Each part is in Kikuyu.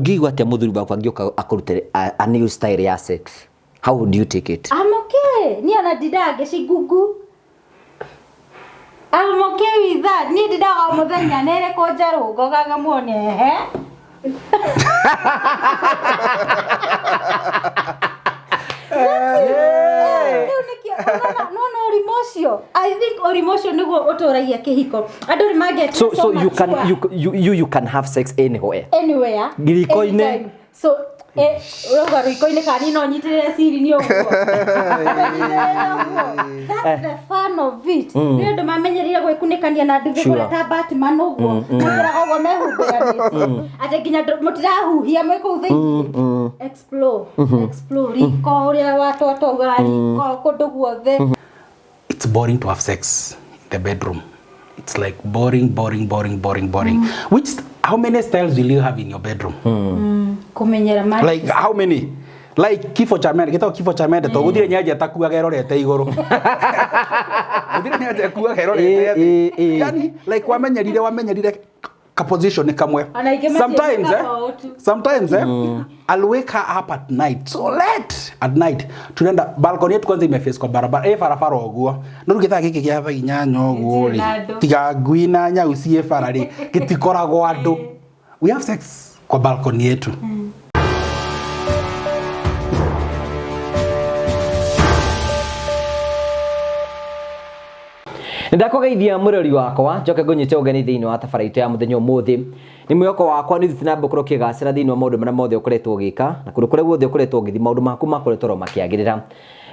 Ũngĩigua atĩa mũthuri waku angĩũka akũrutĩre a new style ya sex? How would you take it? I'm okay. Niĩ ona ndindaga ngĩcingungu. I'm okay with that. Niĩ ndindaga o mũthenya nĩ ĩrĩkũ njerũ ngoka ngamuonia ehe. Kĩu nĩkĩo ũrona nona ũrimũ ũcio. I think ũrimũ ũcio nĩguo ũtũragia kĩhiko. Andũ nĩ mangĩatuire So so you can you you you, you can have sex anywhere. Anywhere. Riko-inĩ. Anytime. So ũrauga riko-inĩ kana niĩ no nyitĩrĩre siri nĩ ũguo. Nyitĩrĩre ũguo. That's the fun of it. Nĩ ũndũ mamenyerire gwĩkunĩkania na nduthi kũrĩa ta Batman ũguo. Mekĩraga ũguo mehumbĩranĩtie. Atĩ nginya mũtirahuhia mwĩ kũu thĩinĩ. Explore. Explore riko ũrĩa watwatwaugaga riko kũndũ guothe. It's boring to have sex in the bedroom. It's like boring, boring, boring, boring, boring. Which, how many styles will you have in your bedroom? Kũmenyera ma Like how many? Like kifo cha mende, gitagwo kifo cha mende to guthire nyaje takuaga erorete iguru. Guthire nyaje akuaga erorete thĩ. Yani like wamenyerire ka position kamwe. Ona ingĩ Sometimes matiĩkaga o tu. sometimes I'll wake her up at night. So late at night. Tunaenda balcony yetu kwanza imeface kwa barabara. Barabara ũguo. No rĩu gĩthaa gĩkĩ gĩa thaa inyanya ũguo rĩ. Gĩtirĩ na andũ. Tiga ngui na nyau ciĩ bara rĩ, gĩtikoragwo andũ. We have sex kwa balcony yetu. Nĩndakũgeithia mũrori wakwa njoke ngũnyite ũgeni thĩinĩ wa tabara itũ ya mũthenya ũmũthĩ. Nĩ mwĩhoko wakwa nĩ ũthiĩte na mbere gũkorwo ũkĩgacĩra thĩinĩ wa maũndũ marĩa mothe ũkoretwo ũgĩka na kũndũ kũrĩa guothe ũkoretwo ũgĩthiĩ maũndũ maku makoretwo oro makĩagĩrĩra.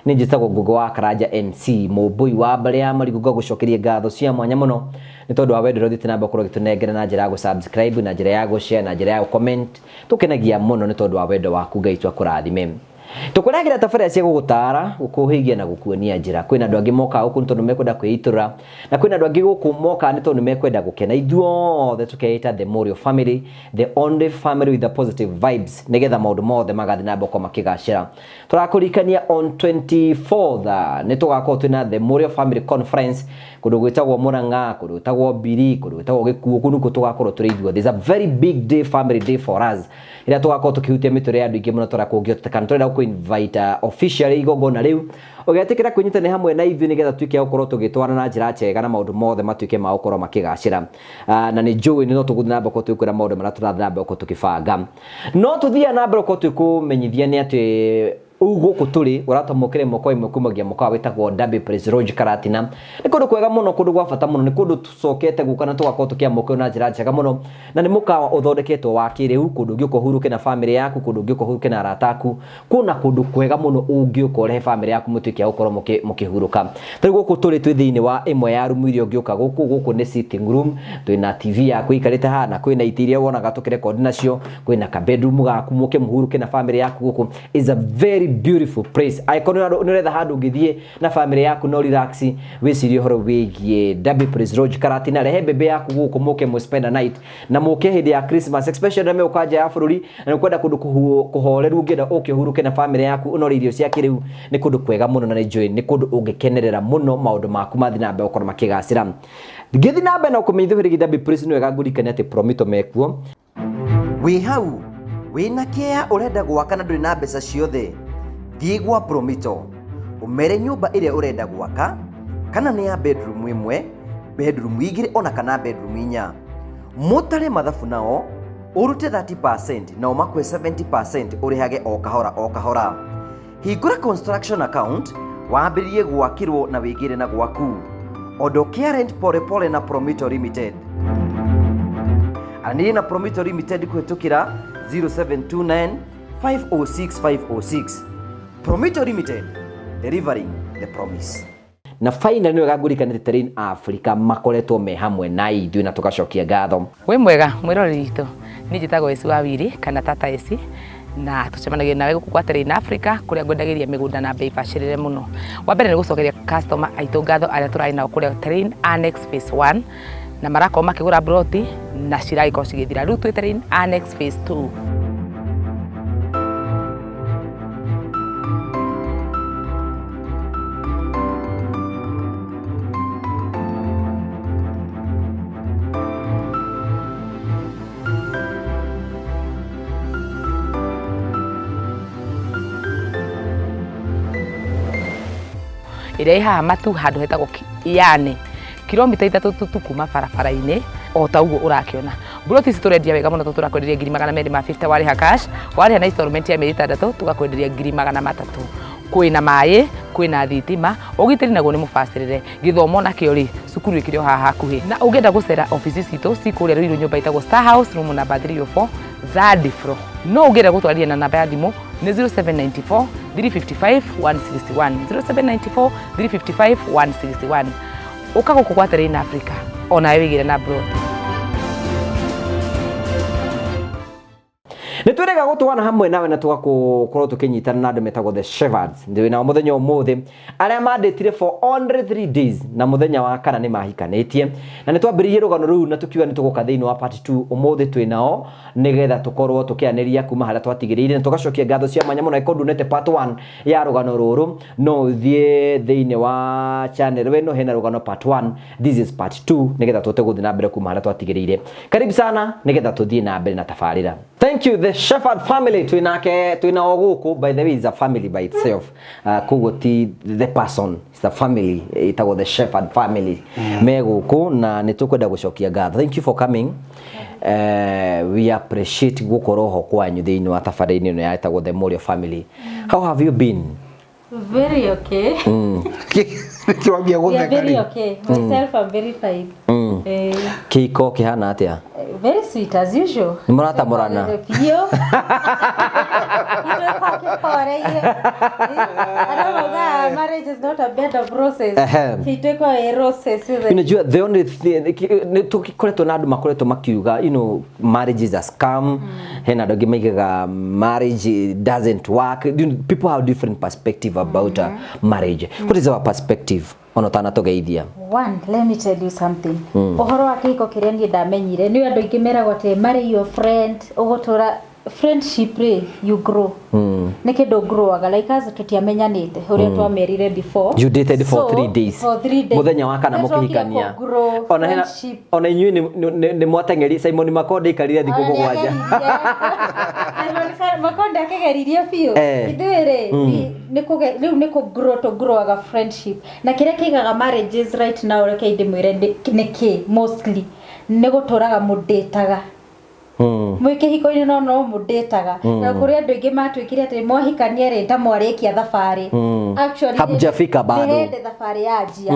Nĩ njĩtagwo Ngũgĩ wa Karanja MC mũmbũi wa mbarĩ ya Marigũ, ngagũcokeria ngatho cia mwanya mũno nĩ tondũ wa wendo ũrĩa ũthiĩte na mbere gũkorwo ũgĩtũnengera na njĩra ya gũ-subscribe, na njĩra ya gũ-share, na njĩra ya gũ-comment. Tũkenagia mũno nĩ tondũ wa wendo waku. Ngai witũ akũrathime. Tũkũrehagĩra tabarĩra cia gũgũtara, gũkũhĩgia na gũkuonia njĩra. Kwĩna andũ angĩ mokaga gũkũ nĩ tondũ mekwenda kwĩitũrũra, na kwĩna andũ angĩ gũkũ mokaga nĩ tondũ mekwenda gũkena. Ithuothe tũkeĩta the Morio family, the only family with the positive vibes, nĩgetha maũndũ mothe magathiĩ na mbere gũkorwo makĩgacĩra. Tũrakũririkania on 24th nĩ tũgakorwo twĩna the Morio family conference kũndũ gwĩtagwo Murang'a, kũndũ gwĩtagwo Mbiri, kũndũ gwĩtagwo Gĩkuũ, kũu nĩkuo tũgakorwo tũrĩ ithuothe. It's a very big day, family day for us, ĩrĩa tũgakorwo tũkĩhutia mĩtũrĩre ya andũ aingĩ mũno tũrĩa kũngĩhotekana. Tũrenda gũkũ invite officially igongona rĩu ũgetĩkĩra kwĩnyitanĩra hamwe na ithuĩ nĩgetha tuĩke a gũkorwo tũgĩtwarana na njĩra njega na maũndũ mothe matuĩke ma gũkorwo makĩgacĩra. Na nĩ njũĩ no tũgũthiĩ na mbere gũkorwo tũgĩkwĩra maũndũ marĩa tũrathiĩ na mbere gũkorwo tũkĩbanga. No tũthiaga na mbere gũkorwo twĩkũmenyithia nĩ atĩ rĩu gũkũ tũrĩ ũratwamũkĩra ĩmwe kwa ĩmwe kumagia mũkawa wĩtagwo Derby Place Lodge Karatina. Nĩ kũndũ kwega mũno, kũndũ gwa bata mũno, nĩ kũndũ tũcokete gũka na tũgakorwo tũkĩamũkĩrwo na njĩra njega mũno, na nĩ mũkawa ũthondeketwo wa kĩrĩu, kũndũ ũngĩũka ũhurũke na famĩlĩ yaku, kũndũ ũngĩũka ũhurũke na arata aku, kwĩna kũndũ kwega mũno ũngĩũka ũrehe famĩlĩ yaku mũtuĩke a gũkorwo mũkĩhurũka. Ta rĩu gũkũ tũrĩ twĩ thĩinĩ wa ĩmwe ya rumu iria ũngĩũka gũkũ, gũkũ nĩ sitting room, twĩna TV yaku ĩikarĩte haha na kwĩna itĩ iria wonaga tũkĩrekondi nacio, kwĩna ka bedroom gaku mũke mũhurũke na famĩlĩ yaku gũkũ. Is a very beautiful place. Angĩkorwo nĩ ũretha handũ ũngĩthiĩ na famĩlĩ yaku no relax, wĩcirie ũhoro wĩgiĩ Derby Place Lodge Karatina. Rehe mbembe yaku gũkũ mũke mũ spend a night na mũke hĩndĩ ya Christmas, especially arĩa megũka nja ya bũrũri na nĩ ũkwenda kũndũ kũhoreru, ũngĩenda ũke ũhurũke na famĩlĩ yaku ũnore irio cia kĩrĩu, nĩ kũndũ kwega mũno na nĩ njũĩ nĩ kũndũ ũngĩkenerera mũno maũndũ maku mathiĩ na mbere gũkorwo makĩgacĩra. Ngĩthiĩ na mbere na kũmenyithia ũhoro wĩgiĩ Derby Place, nĩ wega ngũririkanie atĩ Promito mekuo. Wĩ hau wĩna kĩa ũrenda gwaka na ndũrĩ na mbeca ciothe, thiĩ gwa Promito ũmere nyũmba ĩrĩa ũrenda gwaka, kana nĩ ya bedroom ĩmwe, bedroom igĩrĩ ona kana bedroom inya. Mũtare mathabu nao ũrute 30% nao makũhe 70% ũrĩhage o kahora o kahora. Hingũra construction account wambĩrĩrie gwakĩrwo na wĩgĩre na gwaku. Ondokea rent pole pole na Promito Limited. Aranĩria na Promito Limited kũhĩtũkĩra 0729 506 506. Promito Limited, delivering the promise. Na finally nĩ wega ngũririkane atĩ Terrain Africa makoretwo me hamwe na ithuĩ na tũgacokia ngatho. Wĩ mwega mwĩroreri witũ, niĩ njĩtagwo Esi wa Wiri kana Tata Esi, na tũcemanagia nawe gũkũ kwa Terrain Africa kũrĩa ngwendagĩria mĩgũnda na bei bacĩrĩre mũno. Wa mbere nĩ gũcokeria customer aitũ ngatho arĩa tũrarĩ nao kũrĩa Terrain Annex Phase 1 na marakorwo makĩgũra broti na ciragĩkorwo cigĩthira. Rĩu twĩ Terrain Annex Phase 2. Ĩrĩa ĩ haha Matu handũ hetagwo Yane, kilomita 3 tu kuma barabara-inĩ o ta ũguo ũrakĩona. Mburoti ici tũrendia wega mũno, tondũ tũrakwenderia ngiri 250 warĩha cash, warĩha na installment ya mĩeri 6 tũgakwenderia ngiri 300. Kwĩna maĩ, kwĩna thitima, ũgitĩri naguo nĩ mũbacĩrĩre. Gĩthomo nakĩo rĩ, cukuru ĩkĩrĩ o haha hakuhĩ. Na ũngĩenda gũcera obici citũ ci kũrĩa Ruiru, nyũmba ĩtagwo Star House, room number 304, third floor. No ũngĩenda gũtwarĩria na namba ya thimũ nĩ 0794 355 161, 0794 355 161. Ũka gũkũ gwa Terrain Africa onawe wĩgĩre na broti. Nĩ twĩrĩga gũtũgana hamwe nawe na tũgakorwo tũkĩnyitana na andũ metagwo the Shepherds. Ndĩ nao mũthenya ũmũthĩ arĩa mandĩtire for only 3 days, na mũthenya wa kana nĩ mahikanĩtie, na nĩ twambĩrĩirie rũgano rũu na tũkiuga nĩ tũgũka thĩinĩ wa part 2. Ũmũthĩ twĩ nao nĩgetha tũkorwo tũkĩanĩria kuma harĩa twatigĩrĩire, na tũgacokia ngatho cia mwanya mũno. Ĩkorwo ndunete part 1 ya rũgano rũrũ, no ũthiĩ thĩinĩ wa channel ĩno, hena rũgano part 1. This is part 2, nĩgetha tũhote gũthiĩ na mbere kuma harĩa twatigĩrĩire. Karibu sana, nĩgetha tũthiĩ na mbere na tabarĩra. Thank you, the Shepherd family. Twĩ nake, twĩ nao gũkũ. By the way, is a family by itself, koguo ti the person, it's a family ĩtagwo the Shepherd family. Me gũkũ na nĩ tũkwenda gũcokia ngatho. Thank you for coming. We appreciate gũkorwo ho kwanyu thĩinĩ wa tabarĩra-inĩ ĩno ya ĩtagwo the Morio family. How have you been? Very okay. Kĩwambia We are gũtheka very rĩ. okay. Myself, I'm very fine. Kĩhiko kĩhana atĩa? Very sweet as usual. Nĩ mũratamũrana? Biũ. Itwĩkwa kĩhoreire. Andũ maugaga marriage is not a bed of roses. Itwĩkwa ĩ roses. Unajua, the only thing nĩ tũkoretwo na andũ makoretwo makiuga marriage is a scam. Hena andũ angĩ maigaga marriage doesn't work. People have different perspective about marriage. What is our perspective, ona ũtanatũgeithia? One, let me tell you something. Ũhoro wa kĩhiko kĩrĩa niĩ ndamenyire nĩ andũ aingĩ meragwo atĩ marry your friend, ũgũtũra friendship rĩ, you grow. Nĩ kĩndũ growaga, like us tũtiamenyanĩte ũrĩa twamerire before. You dated for 3 days. For 3 days. Mũthenya wa kana Nĩ twokire mũkĩhikania. kũ-grow Ona hena friendship. Ona inyuĩ nĩ mwateng'eri. Simon Makonde aikarire thikũ Ona 7. nĩageririe. Simon Makonde akĩgeririe biũ. Ithuĩ rĩ, rĩu nĩ kũ-grow tũ-growaga friendship, na kĩrĩa kĩigaga marriages right now, reke ndĩmwĩre nĩ kĩ, mostly nĩ gũtũraga mũndĩtaga mwĩ kĩhiko-inĩ, no mũndĩtaga, na kũrĩ andũ aingĩ matuĩkire atĩ mwahikania rĩ, ta mwarĩkia thabarĩ. Actually, Hamjafika bado. nĩ hĩndĩ thabarĩ yanjia.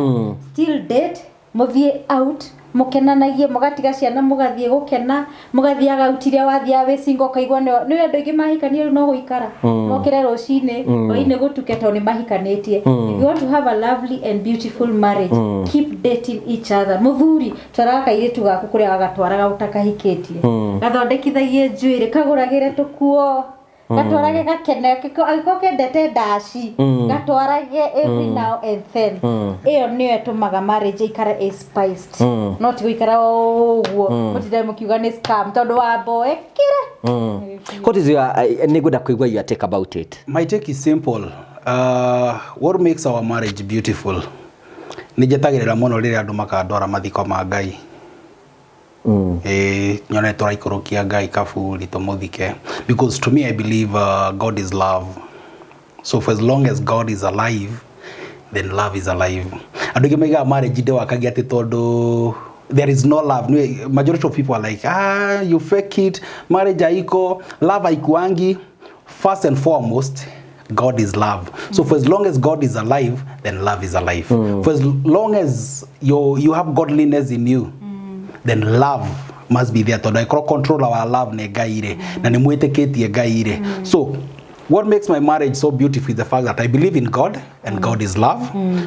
Still date, mũthiĩ out, mũkenanagie, mũgatiga ciana, mũgathiĩ gũkena, mũgathiaga out iria wathiaga wĩ single, ũkaigua nĩ andũ aingĩ mahikania rĩu no gũikara mokĩre rũcinĩ, hwainĩ gũtuke, tondũ nĩ mahikanĩtie. If you want to have a lovely and beautiful marriage, keep dating each other. Mũthuri, twaraga kairĩtu gaku kũrĩa wagatwaraga ũtakahikĩtie, gathondekithagie njuĩrĩ, kagũragĩre tũkuo, gatwarage gakene. Angĩkorwo kendete ndaci, gatwarage every now and then. Ĩyo nĩyo ĩtũmaga marriage ĩikare ĩ spiced, no ti gũikara o ũguo mũtinde mũkiuga nĩ scam tondũ wamboekire. What is your nĩ ngwenda kũigua your take about it. My take is simple. What makes our marriage beautiful? Nĩ njetagĩrĩra mũno rĩrĩa andũ makandwara mathiko ma Ngai. Ĩĩ, nyone tũraikũrũkia Ngai kaburi tũmũthike. Because to me I believe God is love. So for as long as God is alive, then love is alive. Andũ aingĩ maigaga marriage ndĩwakagia atĩ tondũ there is no love. Majority of people are like, "Ah, you fake it, marriage haiko, love haikuangi." First and foremost, God is love. So for as long as God is alive, then love is alive. For as long as you have godliness in you, then love must be there, tondũ angĩkorwo control our love nĩ Ngai rĩ, na nĩ mwĩtĩkĩtie Ngai rĩ. So what makes my marriage so beautiful is the fact that I believe in God and God is love.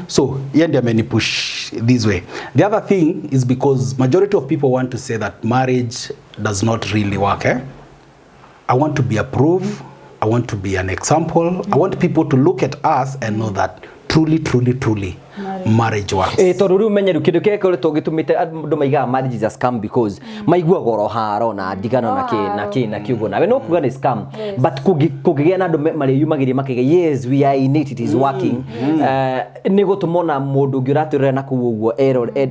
So yeye ndiye amenipush this way. The other thing is because majority of people want to say that marriage does not really work, eh? I want to be a proof. I want to be an example. I want people to look at us and know that truly, truly, truly, marriage works. Ĩ, tondũ rĩu menye rĩu kĩndũ kĩrĩa gĩkoretwo gĩtũmĩte andũ maigaga marriage is a scam, because maiguaga oro haro na ndigano na kĩ na kĩ na kĩ ũguo, nawe no kuga nĩ scam, but kũngĩgĩa na andũ marĩyumagĩria makaiga, "Yes, we are in it, it is working," nĩ gũtũma ona mũndũ ũngĩ ũratũrĩra na kũu ũguo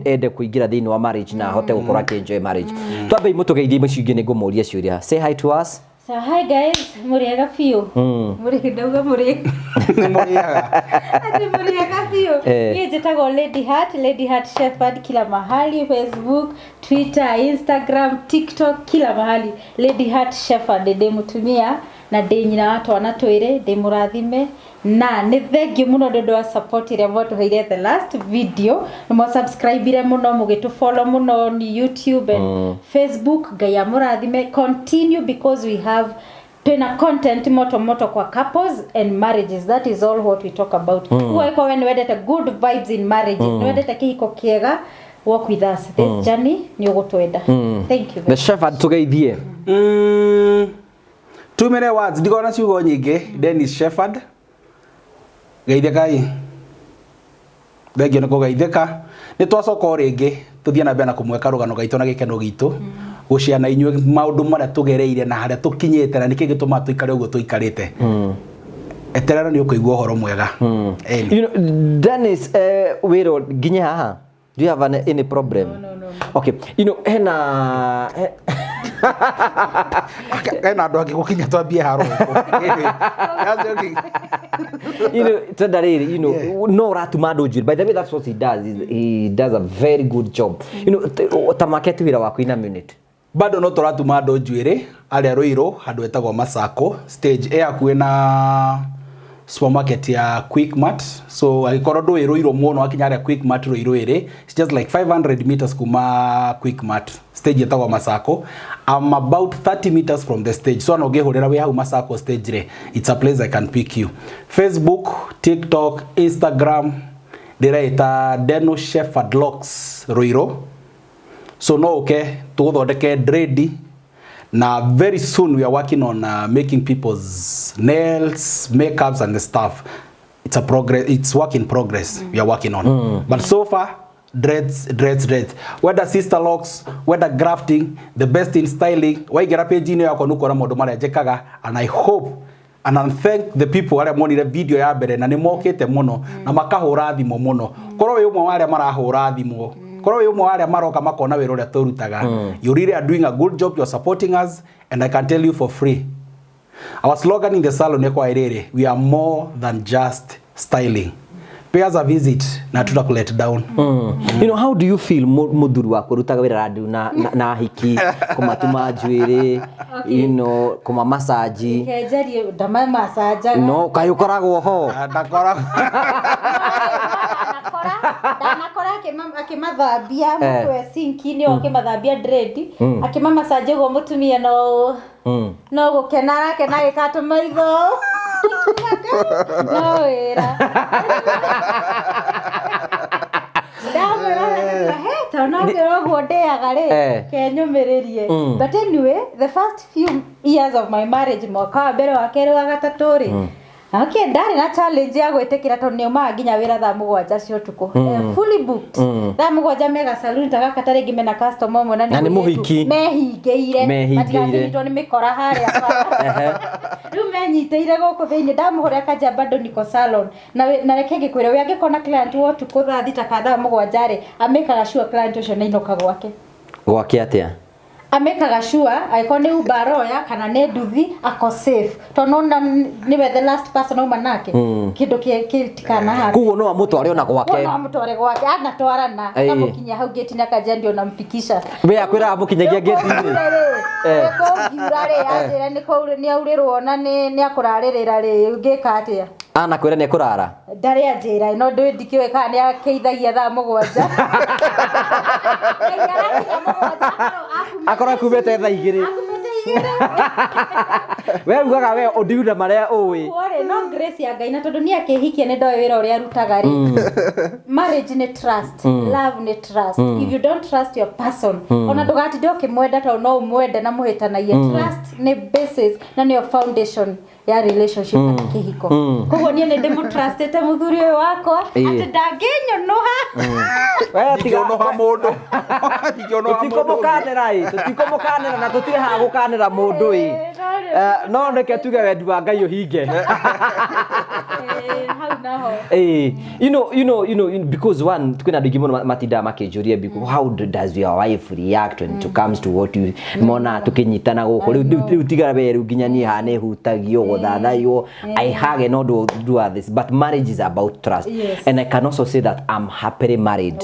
ende kũingĩra thĩinĩ wa marriage na ahote gũkorwo akĩ enjoy marriage. Twambei mũtũgeithie, mũcio ingĩ nĩ ngũmũria ciũria. Say hi to us. So hi guys, mũrĩega biũ. Mũrĩ ndauga mũrĩ. Nĩ mũrĩaga. Ati mũrĩega biũ. Niĩ njĩtagwo Lady Heart, Lady Heart Shepherd kila mahali, Facebook, Twitter, Instagram, TikTok, kila mahali. Lady Heart Shepherd ndĩ mũtumia na ndĩ nyina wa twana twĩrĩ, ndĩ mũrathime na nĩ thengiũ mũno nĩ ũndũ wa support ĩrĩa mwatũheire the last video. Nĩ mwasubscribire mũno, mũgĩtũfollow mũno on YouTube and Facebook. Ngai amũrathime. Continue because we have twina content moto moto kwa couples and marriages. That is all what we talk about. Uguo ĩkorwo we nĩ wendete good vibes in marriages, nĩ wendete kĩhiko kĩega, walk with us this journey, nĩ ũgũtwenda. Thank you. The Shepherd, tũgeithie. Too many words, ndigona ciugo nyingĩ. Dennis Shepherd, geithĩkai, thengio nĩ kũgeithĩka. Nĩ twacoka o rĩngĩ tũthiĩ na mbere na kũmweka rũgano gaitũ na gĩkeno gitũ, gũciana inyuĩ maũndũ marĩa tũgereire na harĩa tũkinyĩte na nĩkĩ gĩtũmaga tũikare ũguo tũikarĩte. Eterera, nĩ ũkũigua ũhoro mwega. Ĩni. Dennis, wĩra nginye haha, do you have any problem? No. Okay, hena Hena andũ angĩ gũkinya twambie haro gũkũ. That's joking. Twenda rĩrĩ, no ũratuma andũ njuĩrĩ. By the way, that's what he does. He does a very good job. Ta market wĩra waku in a minute. Bado no tũratuma andũ njuĩrĩ arĩa Rũirũ, handũ etagwo Masako stage, ĩ hakuhĩ na supermarket ya Quickmart. So angĩkorwo ndũĩ Rũirũ mũno, wakinya harĩa Quickmart Rũirũ ĩrĩ, it's just like 500 meters kuma Quickmart stage ĩtagwo Masako. I'm about 30 meters from the stage, so ona ũngĩhũrĩra wĩ hau Masako stage rĩ, it's a place I can pick you. Facebook, TikTok, Instagram ndĩreĩta Deno Shepherd Locks Rũirũ. So no uke tũgũthondeke dread, na very soon we are working on making people's nails, makeups and stuff. It's a progress, it's work in progress. We are working on, but so far dreads, dreads, dreads, whether sister locks, whether grafting, the best in styling. Waigera page-inĩ yakwa nĩũkuona maũndũ marĩa njĩkaga, and I hope and I thank the people arĩa monire video ya mbere na nĩ mokĩte mũno na makahũra thimũ mũno. Korwo wĩ ũmwe wa arĩa marahũra thimũ, korwo wĩ ũmwe wa arĩa maroka makona wĩra ũrĩa tũrutaga, you really are doing a good job, you are supporting us, and I can tell you for free, our slogan in the salon ĩkwa ĩrĩrĩ, "We are more than just styling." Pay us a visit na tutakulet down. How do you feel muthuri waku rutaga wĩra randu na hiki kũmatuma njuĩrĩ, kũma massage? Reke njarie, ndamamacanjaga. No kaĩ ũkoragwo ho? Ndakora. Ndanakora akĩmathambia mũtwe sinki-inĩ, o akĩmathambia dread, akĩmamacanjia ũguo, mũtumia no no gũkena arakena, agĩkatũ maitho, no wĩra ndamwĩra, he tondũ no ngĩra ũguo ndĩaga rĩ, kenyũmĩrĩrie. But anyway, the first few years of my marriage, mwaka wa mbere, wa kerĩ, wa gatatũ rĩ, okay, ndarĩ na challenge ya gwĩtĩkĩra tondũ nĩaumaga nginya wĩra thaa 7 cia ũtukũ. Fully booked. Thaa 7 mega saloon ta gaka, ta rĩngĩ mena customer ũmwe na Na nĩ mũirĩtu. Mũhiki. Mehingĩire. Mehingĩire. Matigakĩnyitwo nĩ mĩkora harĩa bara. Rĩu menyitĩire gũkũ thĩinĩ, ndamũhũrĩra akanja bado niko salon. Na reke ngĩkwĩre, we angĩkona client wa ũtukũ thaa 6 ka thaa 7 rĩ, amĩkaga sure client ũcio nĩ ainũka gwake. Gwake atĩa? Amĩkaga sure angĩkorwo nĩ Uber aroya kana nĩ nduthi, ako safe, tondũ nona nĩwe the last person auma nake, kĩndũ kĩtikana happen. Koguo no amũtware ona gwake? No amũtware gwake, anatwarana, akamũkinyia hau gate-inĩ, akanjia ndio namfikisha. We akwĩraga mũkinyagia gate-inĩ? Kũngiura rĩ, anjĩra nĩ aurĩrwo na nĩ akũrarĩrĩra rĩ, ngĩka atĩa? Anakwĩra nĩ ekũrara? Ndarĩ anjĩra, no ndĩ ndikĩũĩ kana nĩ akĩithagia thaa 7. Ngai arakinya 7 akorwo akumĩte thaa 2. Akumĩte 2. We ugaga we ũndiuda marĩa ũĩ. Ũguo rĩ, no grace ya Ngai, na tondũ niĩ akĩhikia nĩ ndoĩ wĩra ũrĩa arutaga rĩ, marriage nĩ trust, love nĩ trust. If you don't trust your person, ona ndũgatinde ũkĩmwenda, tondũ no ũmwende na mũhĩtanagie. Trust nĩ basis na nĩyo foundation ya relationship kana kĩhiko. Koguo niĩ nĩ ndĩmũtrustĩte mũthuri ũyũ wakwa atĩ ndangĩnyũnũha. We tiga. Ndingĩũnũha mũndũ. Ndingĩũnũha mũndũ ũngĩ. Tũtikũmũkanĩra ĩ, tũtikũmũkanĩra na tũtirĩ haha gũkanĩra mũndũ ĩ. No rĩ- No reke tuge wendi wa Ngai ũhinge. Hau naho. Because one, kwĩna andũ aingĩ mũno matindaga makĩnjũria, because how does your wife react when it comes to what you mona tũkĩnyitana gũkũ rĩu tiga we rĩu nginya niĩ haha nĩ hutagio gũthathaywo, I hug and not do all this, but marriage is about trust. And I can also say that I'm happily married.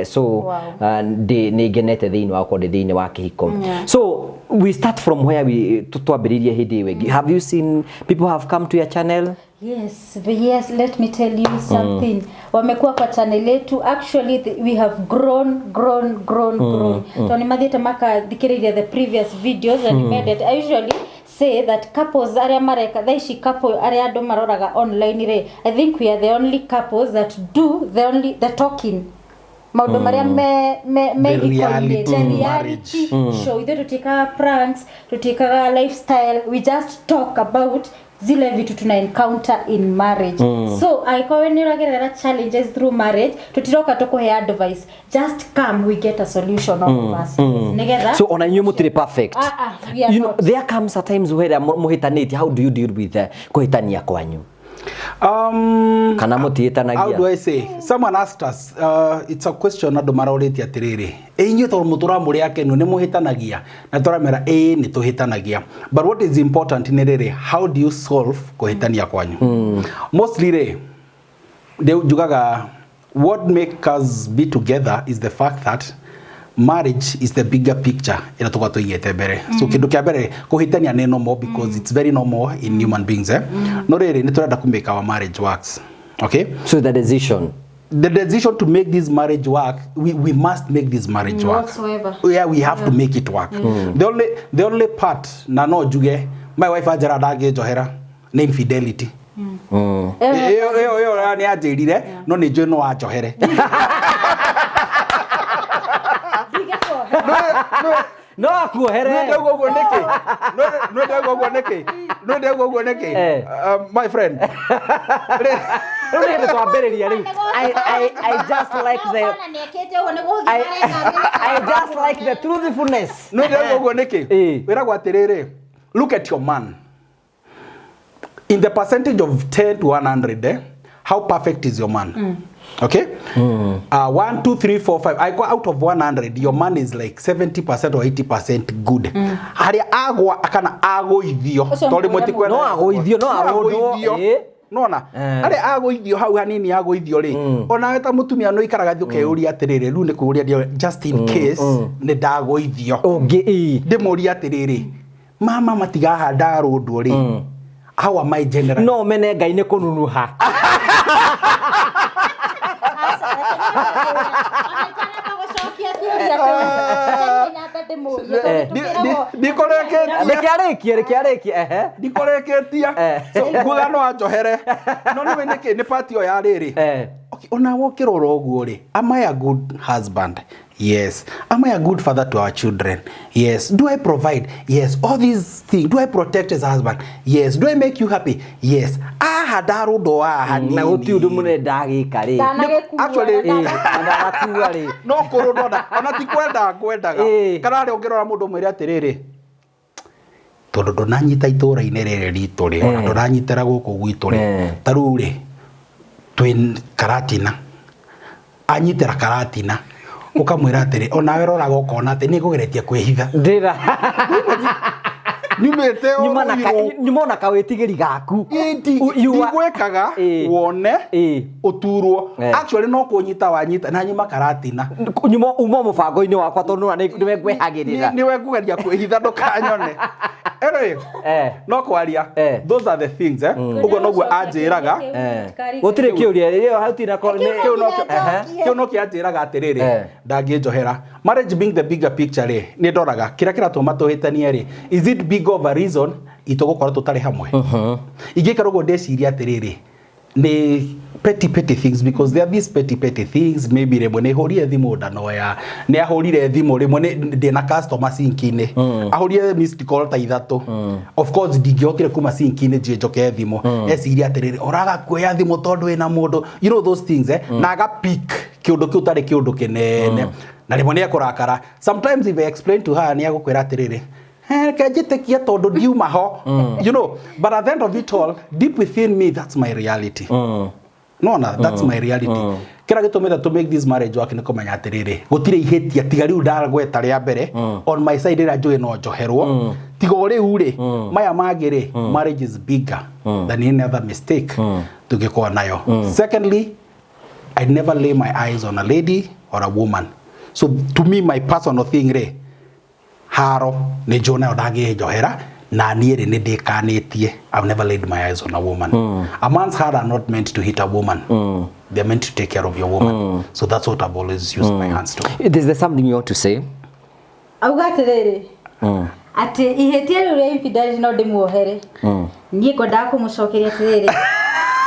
So ndĩ nĩ ngenete thĩinĩ wa gũkorwo ndĩ thĩinĩ wa kĩhiko. So we start from where we twambĩrĩirie hĩndĩ ĩyo ĩngĩ. Have you seen people have come to your channel? Yes, but yes, let me tell you something. Wamekuwa kwa channel yetu. Actually, we have grown, grown, grown, grown. Tondũ nĩmathiĩte makathikĩrĩria the previous videos and made it. I usually say that couples arĩa mareka thaa ici, couple arĩa andũ maroraga online rĩ, I think we are the only couples that do the only the talking, maũndũ marĩa me The hiko-inĩ, reality the reality show. Ithuĩ tũtiĩkaga pranks, tũtiĩkaga lifestyle, we just talk about zile vitu tuna encounter in marriage. So angĩkorwo we nĩ ũragerera challenges through marriage, tũtiroka tũkũhe advice, just come, we get a solution, all of us, nĩgetha So ona inyuĩ mũtirĩ perfect. Ah, ah, we are not. There comes a times where mũhĩtanĩtie. How do you deal with kũhĩtania kwanyu? Kana How do mũtihĩtanagia? I say? Someone asked us, it's a question andũ marorĩtie atĩrĩrĩ, ĩ inyuĩ tondũ mũtũraga mũrĩ akenu nĩ mũhĩtanagia? Na tũramera ĩĩ, nĩ tũhĩtanagia, but what is important nĩ rĩrĩ, how do you solve kũhĩtania kwanyu? Mostly rĩ, njugaga what make us be together is the fact that marriage is the bigger picture ĩrĩa tũkoragwo tũigĩte mbere. So kĩndũ kĩa mbere, kũhĩtania nĩ normal because it's very normal in human beings, eh? No rĩrĩ, nĩ tũrenda kũ make our marriage works, okay? So the decision The decision to make this marriage work, we must make this marriage work. Whatsoever. Yeah, we have to make it work. The only part na no njuge my wife anjĩra ndangĩnjohera nĩ infidelity. Ĩyo nĩ anjĩrire, no nĩ njũĩ no anjohere. No akuohere. Nĩ ndauga ũguo nĩkĩ? Nĩ ndauga ũguo nĩkĩ? Nĩ ndauga ũguo nĩkĩ? Eh. My friend. Rĩu nĩ hĩndĩ twambĩrĩria rĩu. I just like the I just like the truthfulness. Nĩ ndauga ũguo nĩkĩ? Eh. Wĩragwo atĩrĩrĩ, look at your man in the percentage of 10 to 100, eh? How perfect is your man? Okay, 1, 2, 3, 4, 5. I go out of 100, your man is like 70% or 80% good. Harĩa agwa kana agũithio, Ũcio tondũ rĩmwe mũrĩa ti kwenda. No agũithio, no arũndwo, agũithio. ĩ. Nona Eh. arĩa agũithio hau hanini agũithio rĩ, onawe ta mũtumia no ikaraga thĩ ũkeyũria atĩrĩrĩ, rĩu nĩ kwĩũria just in case nĩ ndagũithio, ũngĩ ĩ ndĩmũrie atĩrĩrĩ, mama matigahanda rũndwo rĩ, how am I generally? No mene Ngai nĩ kũnunuha. Ndikũrĩkĩtie. Reke arĩkie, reke arĩkie, ehe. Ndikũrĩkĩtie. Eh. So nguga no anjohere, no nĩwe nĩkĩ nĩ part ĩyo ya rĩrĩ. Okay, ona wokĩrora ũguo rĩ, am I a good husband? Yes. Am I a good father to our children? Yes. Do I provide? Yes. All these things. Do I protect as a husband? Yes. Do I make you happy? Yes. Aha ndarũndwo haha. Na gũtirĩ ũndũ mũnene ndagĩka rĩ. Actually, Ĩ, na ndagakua rĩ. No kũrũndwo ona ti kwenda ngwendaga. Ĩ. Kana harĩa ũngĩrora mũndũ mwĩre atĩrĩrĩ, tondũ ndũnanyita itũra-inĩ rĩrĩ ritũ rĩ, ona Eh. ndũranyitĩra gũkũ gwitũ rĩ, Eh. ta rĩu rĩ, twĩ Karatina, anyitĩra Karatina, ũkamwĩra atĩrĩ, onawe roraga ũkona atĩ nĩ ngũgeretie kwĩhitha. Ndĩra Nyumĩte o nyuma na Ruiru. nyuma na kawĩtigĩri gaku. You are- Ndigwĩkaga Ĩ. wone Ĩ. ũturwo. Eh. Actually no kũnyita wanyita na nyuma Karatina. Nyuma uma mũbango-inĩ wakwa tondũ nĩ nĩwe ngwehagĩrĩra. Niwe ngugeria kwĩhitha ndũkanyone. Anyway, Eh. no kwaria, Eh. those are the things, eh, ũguo noguo anjĩraga. Eh. Gũtirĩ kĩũria ĩyo hau tina ko Kĩu no Ehe. kĩu no kĩanjĩraga atĩrĩrĩ, Eh. ndangĩnjohera. Marriage being the bigger picture rĩ, nĩ ndoraga kĩrĩa kĩratũma tũhĩtanie rĩ, is it big of a reason itũgũkorwo tũtarĩ hamwe? Ingĩikara ũguo ndĩciria atĩrĩrĩ, nĩ petty petty things, because there are these petty petty things. Maybe rĩmwe nĩ hũrire thimũ ndanoya, nĩ ahũrire thimũ rĩmwe nĩ ndĩna customer sinki-inĩ, ahũrire missed call ta ithatũ. Of course ndingĩhotire kuma sinki-inĩ njiĩ njoke thimũ, eciria atĩrĩrĩ, oraga kuoya thimũ tondũ wĩna mũndũ, you know those things, eh, na aga pick kĩũndũ kĩu tarĩ kĩũndũ kĩnene, na rĩmwe nĩ ekũrakara. Sometimes if I explain to her, nĩ egũkwĩra atĩrĩrĩ, Reke njĩtĩkie tondũ ndiuma ho, but at the end of it all, deep within me, that's my reality. Nona that's my reality. Kĩrĩa gĩtũmĩte to make this marriage work nĩ kũmenya atĩrĩrĩ, gũtirĩ ihĩtia tiga rĩu ndagweta rĩa mbere on my side ĩrĩa njũĩ no njoherwo, tiga o rĩu rĩ, maya mangĩ rĩ, marriage is bigger than any other mistake tũngĩkorwo nayo. Secondly, I never lay my eyes on a lady or a woman. So to me, my personal thing rĩ, haro nĩ njũĩ nayo ndangĩnjohera, na niĩ rĩ, nĩ ndĩkanĩtie, I've never laid my eyes on a woman. A man's heart are not meant to hit a woman. They're meant to take care of your woman. So that's what I've always used my hands to. Is there something you want to say? Auga atĩrĩrĩ, atĩ ihĩtia rĩu rĩa infidelity no ndĩmuohere. Niĩ ngwendaga kũmũcokeria atĩrĩrĩ,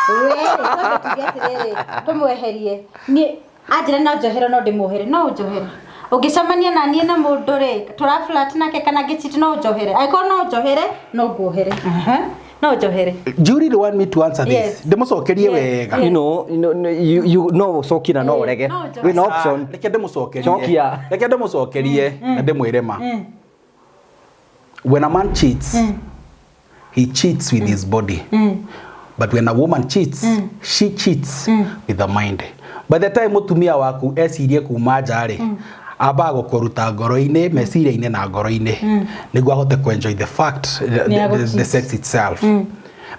we twambe tuge atĩrĩrĩ, tũmweherie. Niĩ anjĩra no njohere, no ndĩmuohere, no ũnjohere ũngĩcemania na niĩ na mũndũ rĩ, tũra flirt nake kana ngĩcheat, no ũnjohere? Angĩkorwo no ũnjohere, no nguohere. Aha. No ũnjohere. Do you really want me to answer this? Yes. Ndĩmũcokerie Yes. wega? You no ũcokie na no ũrege. No ũnjohere. Wĩna option. Ah, reke ndĩmũcokerie. Cokia. Reke ndĩmũcokerie na ndĩmwĩre ma. When a man cheats, he cheats with his body, but when a woman cheats, she cheats with the mind. By the time mũtumia waku ecirie kuma nja rĩ, ambaga gũkũruta ngoro-inĩ, meciria-inĩ na ngoro-inĩ, nĩguo ahote kũ-enjoy the fact, the sex itself.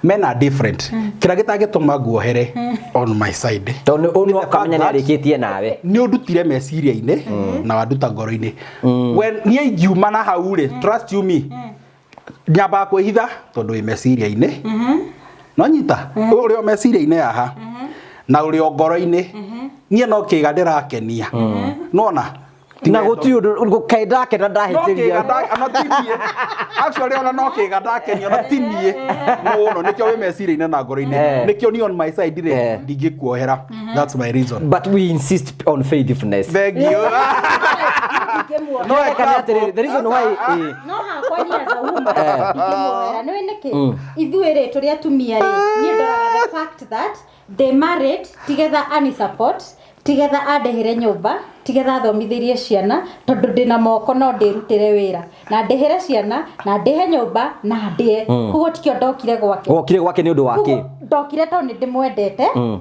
Men are different. Kĩrĩa gĩtangĩtũma nguohere on my side Tondũ nĩ no the fact kamenya nĩ that arĩkĩtie nawe. Nĩ ũndutire meciria-inĩ na wanduta ngoro-inĩ. When niĩ ingiuma na hau rĩ, trust you me, nyambaga kwĩhitha tondũ wĩ meciria-inĩ, no nyita ũrĩ o meciria-inĩ haha na ũrĩ o ngoro-inĩ, niĩ no kĩga ndĩrakenia nona. Na gũtirĩ ũndũ kaĩ ndakena No ndahĩtĩria. kĩga ona ti niĩ actually, ona no kĩga ndakenio na ti niĩ mũno, nĩkĩo wĩ meciria-inĩ na ngoro-inĩ. Nĩkĩo niĩ on my side rĩ, ndingĩkuohera. That's my reason. But we insist on faithfulness. Thank you. No Kana example. atĩrĩrĩ, the reason why No hakwa niĩ as a woman ndingĩmuohera nĩ nĩkĩ ithuĩ rĩ, tũrĩ atumia rĩ, niĩ ndoraga the fact that they married tigetha ani support, tigetha andĩhĩre nyũmba, tigetha athomithĩrie ciana, tondũ ndĩna moko no ndĩrutĩre wĩra na ndĩhĩre ciana na ndĩhe nyũmba na ndĩe. Koguo tikĩo ndokire gwake. Wokire gwake nĩ ũndũ wa kĩ? Koguo ndokire tondũ nĩ ndĩmwendete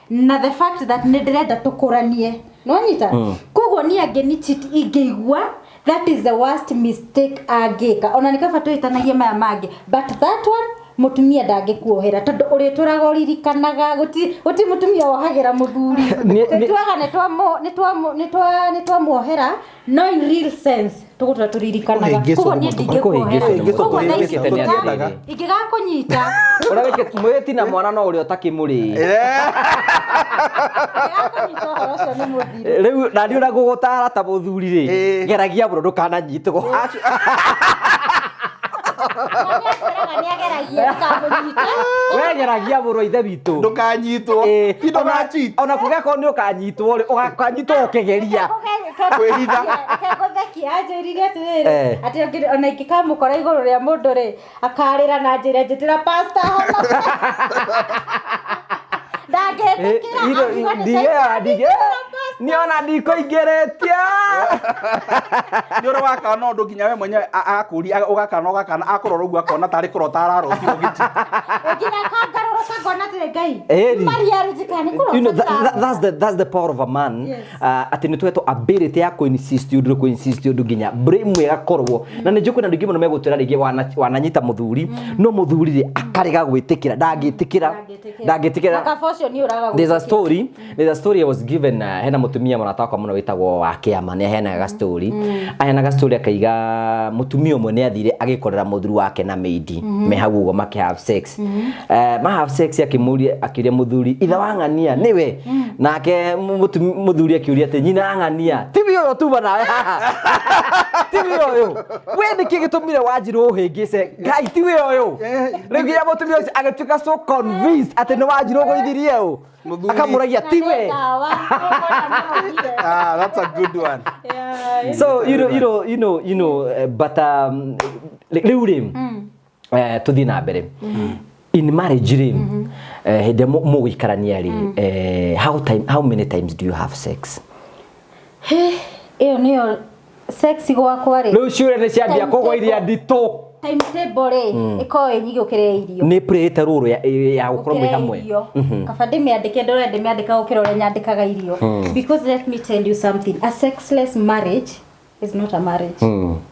na the fact that nĩ ndĩrenda tũkũranie, nĩwanyita? Koguo niĩ angĩni cheat, ingĩigua that is the worst mistake angĩka. Ona nĩ kaba twĩtanagie maya mangĩ, but that one mũtumia ndangĩkuohera, tondũ ũrĩtũraga ũririkanaga. Gũti mũtumia wohagĩra mũthuri. Twĩtuaga nĩ twamuohera, no in real sense tũgũtũra tũririkanaga. Kũhĩngĩcwo. Koguo niĩ ndingĩkuohera. Kũhĩngĩcwo. Koguo thaa ici Kũhĩngĩcwo tũtiendaga. ingĩgakũnyita Ũrĩa wĩkĩte mwĩti na mwana no ũrĩa ũtakĩmũrĩ. Ingĩgakũnyita, ũhoro ũcio nĩ mũthiru. Rĩu na niĩ ũrĩa ngũgũtara ta mũthuri rĩ, geragia mũno ndũkananyitwo. Na nĩatwĩraga nĩageragia ndũkamũnyite. We geragia mũno, ithe witũ. Ndũkanyitwo. Ti ndũgacheat. Ona kũgĩakorwo nĩ ũkanyitwo rĩ, ũkanyitwo ũkĩgeria. Kwĩhitha. Kegũthekia anjĩrire atĩrĩrĩ, atĩ ona ingĩkamũkora igũrũ rĩa mũndũ rĩ, akarĩra na njĩra njĩtĩra pastor honoke. Ndangĩtĩkĩra, akiuga nĩ caitani. Niĩ ona ndikũingĩrĩtie. Nĩ ũrĩ wakana ũndũ nginya we mwenyewe akũria, ũgakana ũgakana, akũrora ũguo akona tarĩ kũrota ararotirwo gĩti. Nginya akangarũrũka ngona atĩrĩ, Ngai Ĩni. Maria rũjika nĩ kũrota. That's the power of a man. Atĩ nĩ tũhetwo ability ya kũ-insist ũndũ, kũ-insist ũndũ nginya brain ĩgakorwo na nĩ njũĩ kwĩna andũ aingĩ mũno megũtwĩra rĩngĩ wananyita mũthuri, no mũthuri rĩ, akarega gwĩtĩkĩra, ndangĩtĩkĩra, ndangĩtĩkĩra. Na kaba ũcio nĩ ũraga There's a gwĩtĩkĩra. story, there's a story I was given. Hena mutumia mũrata wakwa mũno wĩtagwo wa kĩama, nĩ aheanaga story, aheanaga story akaiga mũtumia ũmwe nĩ athire agĩkorera mũthuri wake na maid me hau ũguo makĩ have sex. Ma have sex, akĩmũria, akĩũria mũthuri, "Ithe wa ng'ania nĩwe?" Nake mũthuri akĩũria atĩ, "Nyina wa ng'ania tiwe ũyũ tuma nawe haha? Tiwe ũyũ? We nĩkĩ gĩtũmire wanjirwo ũhĩngĩce Ngai? Tiwe ũyũ?" Rĩu nginya mũtumia ũcio agĩtuĩka so convinced atĩ nĩ wanjirwo ũgũithirie ũ. Mũthuri. Akamũragia, "Tiwe?" Ndawa, ũkona nĩaronire. Ah, that's a good one. So you know, but rĩu rĩ, tũthiĩ na mbere in marriage rĩ, hĩndĩ ĩrĩa mũgũikarania rĩ, how many times do you have sex? Hĩ, ĩyo nĩyo Sex gwakwa rĩ, Rĩu ciũria nĩ ciambia kũgũithia nditũ. Timetable rĩ, ĩkoragwo ĩ nyingĩ gũkĩra ya irio. Nĩ playĩte role ya gũkorwo mwĩ Gũkĩra hamwe. irio. Kaba ndĩmĩandĩke ndore ndĩmĩandĩka gũkĩra ũrĩa nyandĩkaga irio, because let me tell you something, a sexless marriage is not a marriage,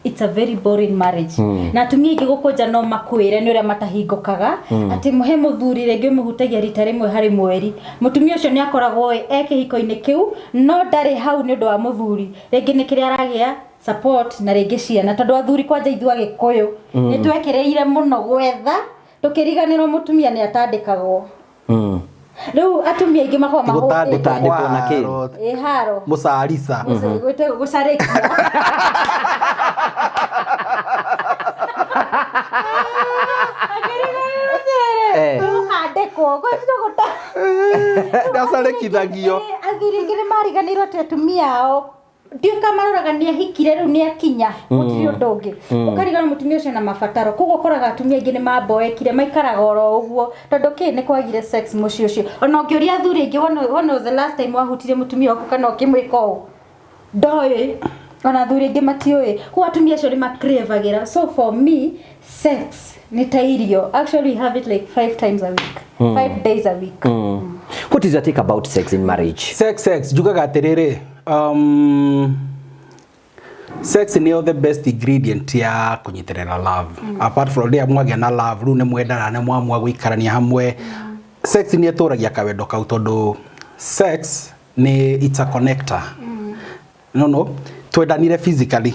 it's a very boring marriage. Na atumia aingĩ gũkũnja no makwĩre nĩ ũrĩa matahingũkaga atĩ mũhe mũthuri rĩngĩ ũmũhutagia rita rĩmwe harĩ mweri. Mũtumia ũcio nĩ akoragwo e kĩhiko-inĩ kĩu, no ndarĩ hau nĩ ũndũ wa mũthuri, rĩngĩ nĩ kĩrĩa aragĩa support na rĩngĩ ciana, tondũ athuri kwanja ithuĩ Agĩkũyũ nĩ twekĩrĩire mũno gwetha tũkĩriganĩrwo mũtumia nĩ atandĩkagwo. Rĩu atumia aingĩ makoragwo Gũtandĩkwo. mahũtĩte. Gũtandĩkwo na kĩ? Haro. Ĩ haro. Mũcarisa. Gũcarĩkia. Gũkandĩkwo. Ndacarĩkithagio. Athuri aingĩ nĩ mariganĩirwo atĩ atumia ao ndiũĩ kana maroraga nĩ ahikire rĩu nĩ akinya, gũtirĩ ũndũ ũngĩ, ũkarigana mũtumia ũcio na mabataro. Koguo ũkoraga atumia aingĩ nĩ mamboekire, maikaraga oro ũguo tondũ kĩ nĩ kwagire sex mũciĩ ũcio. Ona ũngĩũria athuri aingĩ, "When was the last time wahutirie mũtumia waku kana ũkĩmwĩka ũũ?" Ndoĩ. Ona athuri aingĩ matiũĩ. Koguo atumia acio nĩ macravagĩra. So for me, sex nĩ ta irio. Actually, we have it like five times a week, 5 days a week. What is your take about sex in marriage? Sex njugaga atĩrĩrĩ, sex nĩyo the best ingredient ya kũnyitĩrĩra love. Apart from rĩrĩa mwagĩa na love, rĩu nĩ mwendana, nĩ mwamua gũikarania hamwe, sex nĩ ĩtũragia kawendo kau, tondũ sex nĩ, it's a connector. No twendanire physically,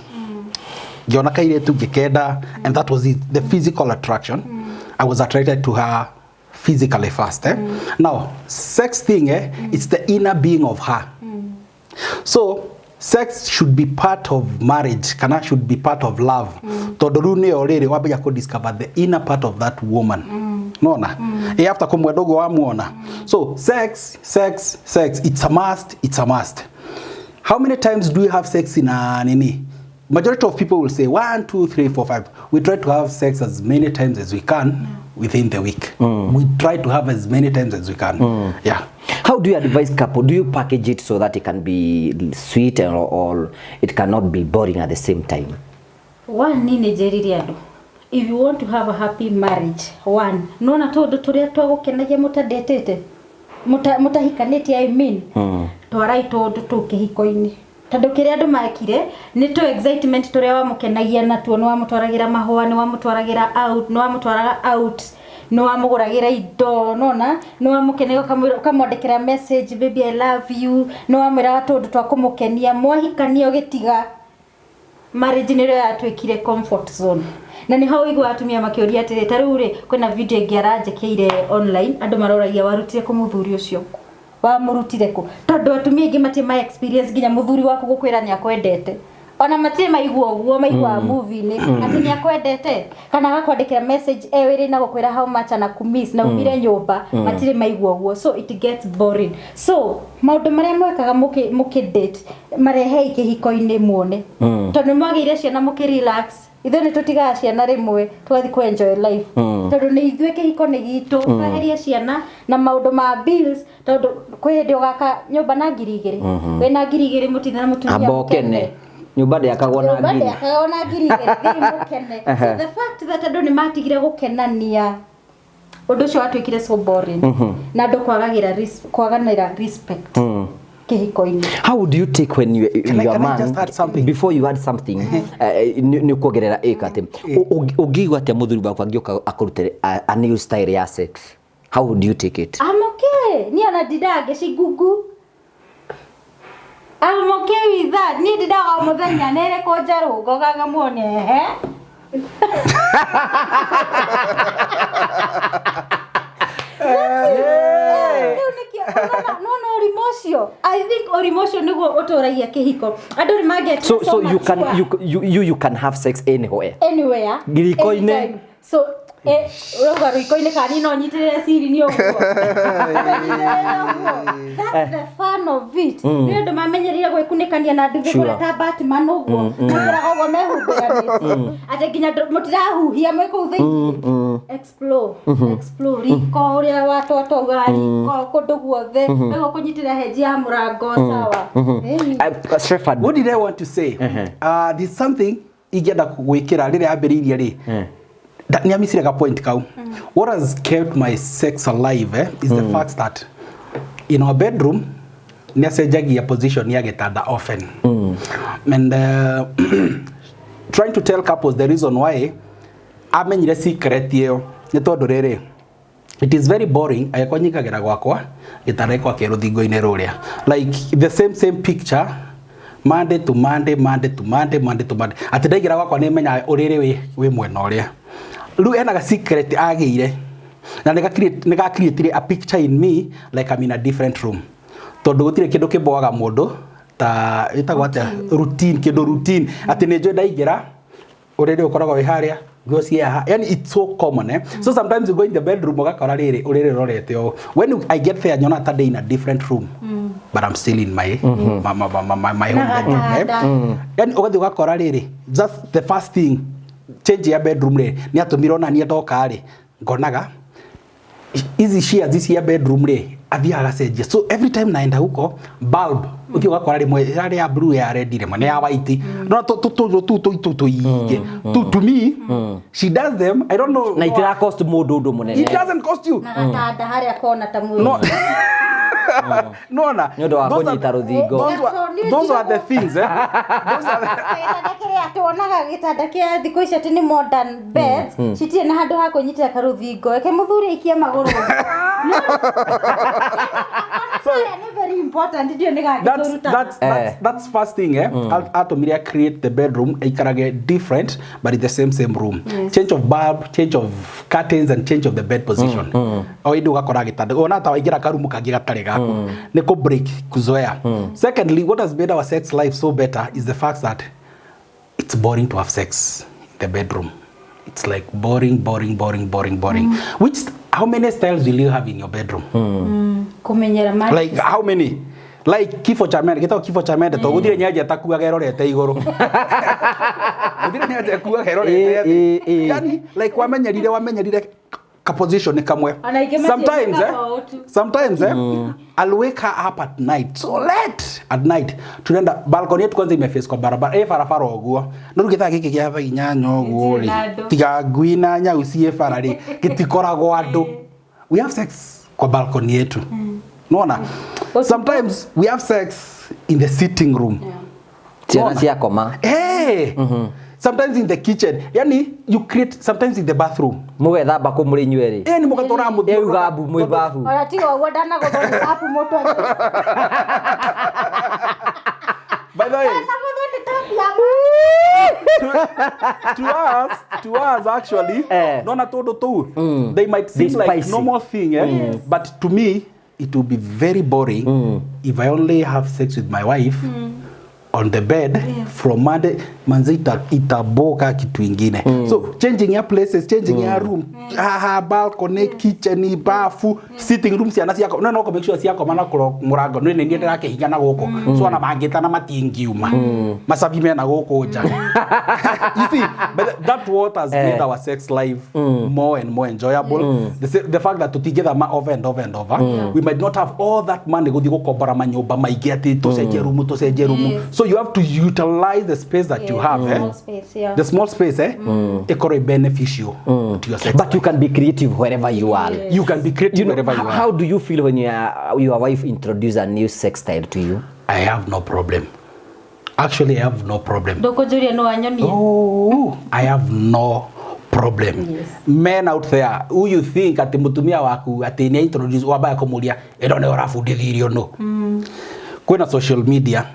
ngĩona kairĩtu ngĩkenda, and that was it, the physical attraction. I was attracted to her physically first, eh? Now sex thing, eh, it's the inner being of her. So sex should be part of marriage kana should be part of love, tondũ rĩu nĩyo rĩrĩ wambia kũ discover the inner part of that woman, nona ĩ after kũmwenda ũguo wamuona. So sex, sex, sex, it's a must, it's a must. How many times do you have sex in a nini? Majority of people will say one, two, three, four, five. We try to have sex as many times as we can within the week. We try to have as many times as we can, yeah. How do you advise couple? Do you package it so that it can be sweet or it cannot be boring at the same time? One, ni nĩ njĩrire andũ, if you want to have a happy marriage, one, nona tũndũ tũrĩa twagũkenagia mũtandĩtĩte, mũtahikanĩtie, I mean, twarai tũndũ tũu kĩhiko-inĩ, tondũ kĩrĩa andũ mekire nĩ tũ excitement tũrĩa wamũkenagia natuo, nĩ wamũtwaragĩra mahũa, nĩ wamũtwaragĩra out, nĩ wamũtwaraga out, nĩ wamũgũragĩra indo, nona nĩ wamũkenagia, ũkamwandĩkĩra message, "Baby, I love you," nĩ wamwĩraga tũndũ twa kũmũkenia. Mwahikania ũgĩtiga, marriage nĩrĩo yatuĩkire comfort zone, na nĩho ũiguaga atumia makĩũria atĩrĩ, ta rĩu rĩ, kwĩna video ĩngĩ aranjĩkĩire online, andũ maroragia, "Warutire kũ mũthuri ũcio? Wamũrutire kũ?" Tondũ atumia aingĩ matirĩ ma experience nginya mũthuri waku gũkwĩra nĩ akwendete. Ona matirĩ maigua ũguo, maiguaga movie-inĩ atĩ nĩ akwendete, kana agakwandĩkĩra message e wĩrĩ na gũkwĩra how much anakumiss na umire nyũmba. Matirĩ maigua ũguo, so it gets boring. So maũndũ marĩa mwekaga mũkĩ date, marehei kĩhiko-inĩ muone, tondũ nĩ mwagĩire ciana, mũkĩ relax. Ithuĩ nĩ tũtigaga ciana rĩmwe tũgathiĩ kũ enjoy life, tondũ nĩ ithuĩ kĩhiko nĩ gitũ. Tweherie ciana na maũndũ ma bills, tondũ kwĩ hĩndĩ ũgaka nyũmba na 2000, wĩna 2000 mũtinde na mũtumia. Amba ũkene. Nyũmba ndĩakagwo na Nyũmba ngiri. ndĩakagwo na 2000, thiĩ mũkene. So the fact that andũ nĩ matigire gũkenania, ũndũ ũcio watuĩkire so boring, na andũ kwaganĩra respect kĩhiko-inĩ. How do you take when you, Can your I man just add something? Before you add something, nĩ kuongerera ĩka atĩ ũngĩigua atĩa mũthuri waku angĩũka akũrutĩre a new style ya sex? How would you take it? I'm okay. Niĩ ona ndindaga ngĩcingungu. I'm okay with that. Niĩ ndindaga o mũthenya nĩ ĩrĩkũ njerũ ngogaga muone ehe. Kĩu nĩkĩo nona ũrimũ ũcio. I think ũrimũ ũcio nĩguo ũtũragia kĩhiko. Andũ nĩ mangĩatuire So you can you, you, you, you can have sex anywhere? Anywhere. Riko-inĩ. Anytime. So Ũrauga rũiko-inĩ kana no nyitĩrĩre ciri nĩ ũguo. Nyitĩrĩre ũguo. That's the fun of it. Nĩ ũndũ mamenyerire gwĩkunĩkania na nduthi kũrĩa ta Batman ũguo. Maikaraga ũguo mehumbĩranĩtie. Atĩ nginya mũtirahuhia mwĩ kũu thĩinĩ. Explore, explore riko ũrĩa watwatwauga riko kũndũ guothe. Nĩguo kũnyitĩrĩra henji ya mũrango sawa. Ĩni. Shepard. What did I want to say? There's something ingĩenda gwĩkĩra rĩrĩa ambĩrĩirie rĩ nĩ amicire ga point kau. What has kept my sex alive is the fact that in our bedroom nĩ acenjagia position ya gĩtanda often and trying to tell couples the reason why amenyire secret ĩyo nĩ tondũ rĩrĩ, it is very boring angĩkorwo nyingagĩra gwakwa gĩtanda gĩkorwo kĩ rũthingo-inĩ rũrĩa, like the same picture Monday to Monday, Monday to Monday, Monday to Monday, atĩ ndaingĩra gwakwa nĩ menyaga ũrĩrĩ wĩ mwena ũrĩa. Rĩu ena ga secret agĩire na nĩ ga create a picture in me like I'm in a different room, tondũ gũtirĩ kĩndũ kĩboaga mũndũ ta ĩtagwo atĩa, routine, kĩndũ routine, atĩ nĩ njũĩ ndaingĩra ũrĩrĩ ũkoragwo wĩ harĩa, nguo ciĩ haha, yani it's so common, eh? So sometimes you go in the bedroom ũgakora rĩrĩ ũrĩrĩ ũrorete ũũ. When I get there nyona ta ndĩ in a different room, but I'm still in my home bedroom, eh? Yani ũgathiĩ ũgakora rĩrĩ, just the first thing, change ya bedroom rĩ, nĩ atũmire ona niĩ ndoka rĩ ngonaga hizi shears ici ya bedroom rĩ, athiaga agacenjia. So every time naenda huko, bulb ũthiĩ ũgakora rĩmwe yarĩ ya blue, ya red, rĩmwe nĩ ya white, no tũ tũingĩ to me she does them, I don't know. Na itira cost mũndũ ũndũ mũnene. It doesn't cost you. Na gatanda harĩa kona ta mwĩrĩ. No, nona. Nĩ ũndũ wa kũnyita rũthingo. Those are the things, eh? Those are the, Gĩtanda kĩrĩa tuonaga, gĩtanda kĩa thikũ ici atĩ nĩ modern beds, citirĩ na handũ ha kwĩnyitĩra karũthingo, reke mũthuri aikie magũrũ. So nĩ very important, ndio nĩ gangĩtũruta. That's first thing, eh? Atũmire create the bedroom aikarage different but in the same room. Change of bulb, change of curtains and change of the bed position. O hĩndĩ ũgakora gĩtanda ona ta waingĩra karumu kangĩ gatarĩ gaku, nĩ kũ break kuzoea. Secondly, what has made our sex life so better is the fact that it's boring to have sex in the bedroom. It's like boring, boring, boring, boring, boring. Which, how many styles will you have in your bedroom? Kũmenyera ma Like how many? Like kifo cha mende, gĩtagwo kifo cha mende, tondũ gũtirĩ nyenje ĩtakuaga ĩrorete igũrũ. Gũtirĩ nyenje ĩkuaga ĩrorete thĩ. Yani like wamenyerire ka position kamwe. Ona ingĩ Sometimes, eh, matiĩkaga ũũ tu. sometimes, eh, I'll wake her up at night, so late at night. Tunaenda balcony yetu kwanza imeface kwa barabara, barabara ũguo. No rĩu gĩthaa gĩkĩ gĩa thaa 8 ũguo Gĩtirĩ na rĩ, andũ. tiga ngui na nyau ciĩ bara rĩ, gĩtikoragwo andũ. We have sex kwa balcony yetu. Unaona? Sometimes we have sex in the sitting room. Ciana Unaona? ciakoma. Hey! Sometimes in the kitchen. Yani you create, sometimes in the bathroom. Mũgethamba kũ mũrĩ inyuerĩ? Ni mũgatũra mũthiĩ. Ĩuga mbu mwĩ babu. Ona tiga ũguo ndanagũthwo nĩ tapu mũtwe. By the way, Ndanagũthwo nĩ tapu ya to us actually, nona tũndũ tũu, they might seem They like spicy. normal thing, eh? But to me it will be very boring if I only have sex with my wife on the bed from Monday. Manze itaboka kitu ingine. So changing your places, changing your room, haha balcony, kitchen, bafu, sitting room, ciana ciako no make sure ciako mana kũro mũrango nĩ nĩ ndĩrakĩhinga na gũkũ, so ona mangĩtana matingiuma, macabi mena gũkũ nja. You see, but that what has made our sex life more and more enjoyable, the fact that tũtingĩthama over and over and over. We might not have all that money gũthiĩ gũkombora manyũmba maingĩ atĩ tũcenjie rumu, tũcenjie rumu. So you have to utilize the space that you have, eh? Small space, yeah. The small space, eh, ĩkorwo ĩ beneficial to your sex. But you can be creative wherever you are. You can be creative You know, wherever you are. How do you feel when your wife introduce a new sex style to you? I have no problem. Actually, I have no problem. Ndũkũnjũria no wanyonie. Oh, I have no problem. Men out there who you think ati mutumia waku ati ni introduce, wambaya kumuria ĩno nĩ ũrabundithirio no kwĩna social media.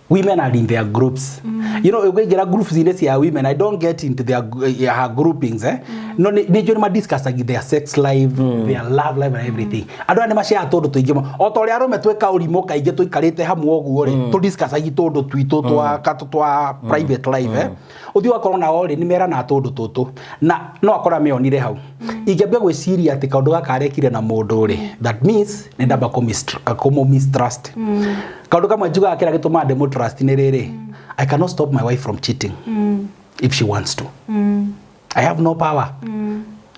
Women are in their groups. You know, ũngĩingĩra groups inĩ cia women, I don't get into their her groupings, eh. No nĩ njũĩ nĩ madiscussagi their sex life, their love life and everything. Andũ aya nĩ maciaga tũndũ tũingĩ mũno, o ta ũrĩa arũme twĩka ũrimũ kaingĩ tũikarĩte hamwe ũguo rĩ, tũdiscussagi tũndũ twitũ twa private life, eh. Ũthiĩ ũgakorwo nao rĩ, nĩ meranaga tũndũ tũtũ na no akora mĩonire hau. Ingĩambia gwĩciria atĩ kaũndũ gaka arekire na mũndũ rĩ, that means nĩ ndamba kũmũ mistrust. Kaũndũ kamwe njugaga kĩrĩa gĩtũmaga ndĩmũ trust nĩ rĩrĩ: I cannot stop my wife from cheating if she wants to. I have no power,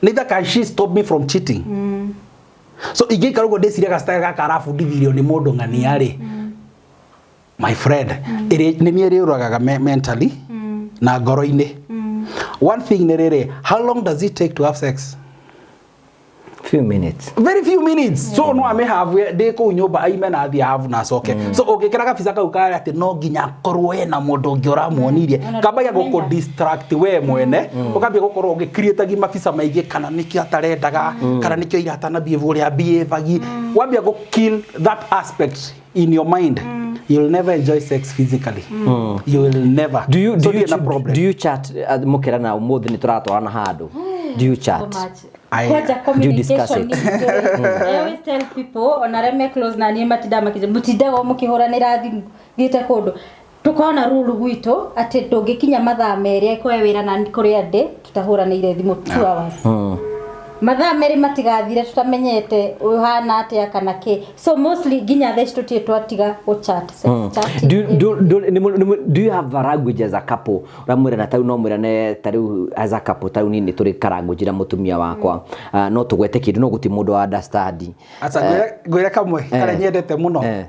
neither can she stop me from cheating. So ingĩikara ũguo ndĩciria gacitare gaka arabundithirio nĩ mũndũ ng'ania rĩ, my friend, nĩ niĩ ĩrĩũragaga mentally na ngoro-inĩ. One thing nĩ rĩrĩ, how long does it take to have sex? Few minutes. Very few minutes. So no amĩhavu ndĩ kũu nyũmba, aime na athiĩ havu na acoke. So ũngĩkĩra gabica kau karĩa atĩ no nginya akorwo ena mũndũ ũngĩ ũramuonirie, Ona kambagia ndũkũmenya. gũkũ distract we mwene, ũkambia gũkorwo ũgĩcreate mabica maingĩ, kana nĩkĩo atarendaga, kana nĩkĩo ira atanabehave ũrĩa behavagi. Wambia gũ kill that aspect in your mind, you'll never enjoy sex physically. You will never. Do you So do you ndĩ na problem. Do you chat, mũkĩrana ũmũthĩ nĩ tũratwarana handũ, do you chat? So much. I- Kwanja Do you discuss communication it? nĩ njũĩ. I always tell people, ona arĩa me close na niĩ, matindaga makĩnjĩra mũtindaga mũkĩhũranĩra thimũ thiĩte kũndũ. Tũkorwo na rule gwitũ atĩ ndũngĩkinya mathaa 2 kũhe wĩra na kũrĩa ndĩ tũtahũranĩire thimũ 2 hours. Mathaa 2 matigathire tutamenyete ũhana atĩa kana kĩ. So mostly nginya thaa ici tũtirĩ twatiga gũ chat, sex chatting. Do you have a language as a couple ũramwĩrana tarĩu no mwĩrane tarĩu as a couple, tarĩu niĩ nĩ tũrĩ karanguage na mũtumia wakwa? Ah, no tũgwete kĩndũ no gũtirĩ mũndũ wa understand. Aca, ngwĩre kamwe karĩa nyendete mũno.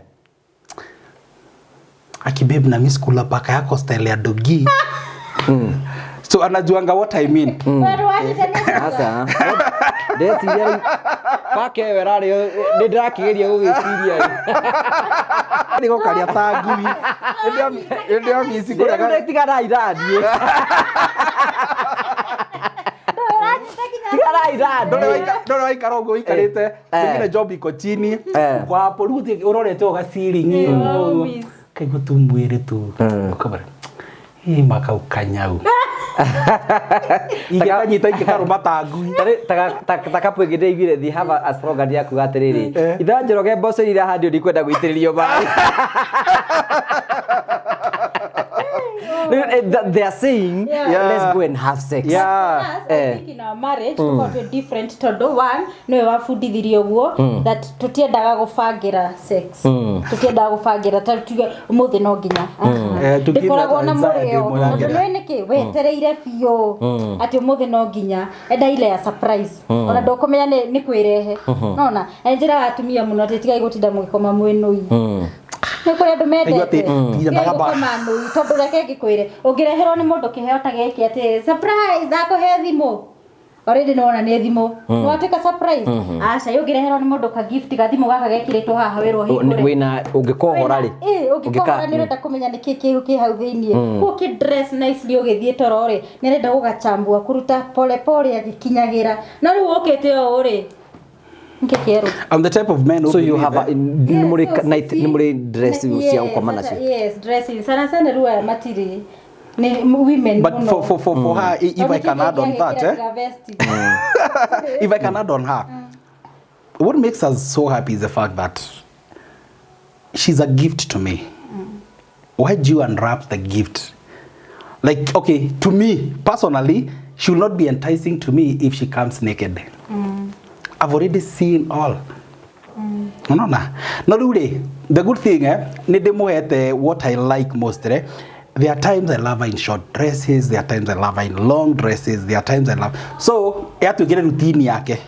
"Aki babe, na miss kula paka yako style ya doggy." So anajuanga what I mean. Weru wanyita. Aca, ndeciria rĩu paka ĩyo ĩrarĩ nĩ ndĩrakĩgeria gũgĩciria. Nĩ gũkaria ta ngui. Nĩ miss kũrĩa. Rĩu tiganai naniĩ, tiganai naniĩ. Ndore waikara ũguo ũikarĩte, pengine job iko chini, uko hapo rĩu ũrorete ũga ceiling ũguo, miss. Kaigua tu mwĩrĩ tu ũkabara ĩ makau kanyau ingĩkanyita ingĩkarũma ta ngui. Ta kapu ĩngĩ ndĩiguire they have a slogan ya kuga atĩrĩrĩ, itha Njoroge, mboco iria irahandio ndikwenda gũitĩrĩrio maĩ. Rĩu, they are saying, "Let's go and have sex." Yeah. Us, I think in our marriage tukorwo twĩ different tondũ one nĩwe wabundithirie ũguo that tũtiendaga gũbangĩra sex, tũtiendaga gũbangĩra ta tuge ũmũthĩ no nginya. Eh, Ndĩkoragwo na anxiety mũrĩo ĩmwe tondũ nĩũĩ nĩkĩ wetereire biũ atĩ ũmũthĩ no nginya enda ile ya surprise, ona ndũkũmenya nĩ kwĩrehe nona. Na njĩraga atumia mũno atĩ tigai gũtinda mũgĩkoma mwĩnũi. Nĩ kũrĩ andũ Aigua atĩ mendete nginya Tigai ndagamba- gũkoma nũi, tondũ reke ngĩkwĩre, ũngĩreherwo nĩ mũndũ kĩheo ta gĩkĩ atĩ surprise, akũhe thimũ, already nĩwona nĩ thimũ, nĩwatuĩka surprise. Aca, ũngĩreherwo nĩ mũndũ ka gift, gathimũ gaka gekĩrĩtwo haha wĩrwo hingũre. Wĩna ũngĩkohora rĩ? Ĩ, ũngĩkohora nĩ ũrenda kũmenya nĩkĩ kĩu kĩ hau thĩiniĩ. Koguo ũkĩ dress nicely ũgĩthiĩ toro rĩ, nĩ arenda gũgachambua kũruta pole pole agĩkinyagĩra. No rĩu ũkĩte ũũ rĩ, nĩkĩ kĩerũ? I'm the type of man who So you believe, have a nĩ mũrĩ night, nĩ mũrĩ dress cia gũkoma nacio? Yes, dressing sana sana rĩu aya matirĩ, nĩ women But mũno. for her, if I can add on that, eh? If I can add on her, what makes us so happy is the fact that she's a gift to me. Why do you unwrap the gift? Like, okay, to me personally, she will not be enticing to me if she comes naked. I've already seen all. Unaona? No rĩu rĩ, the good thing, eh, nĩ ndĩmũhete what I like most, eh. There are times I love her in short dresses, there are times I love her in long dresses, there are times I love. So, yatuĩkire routine yake.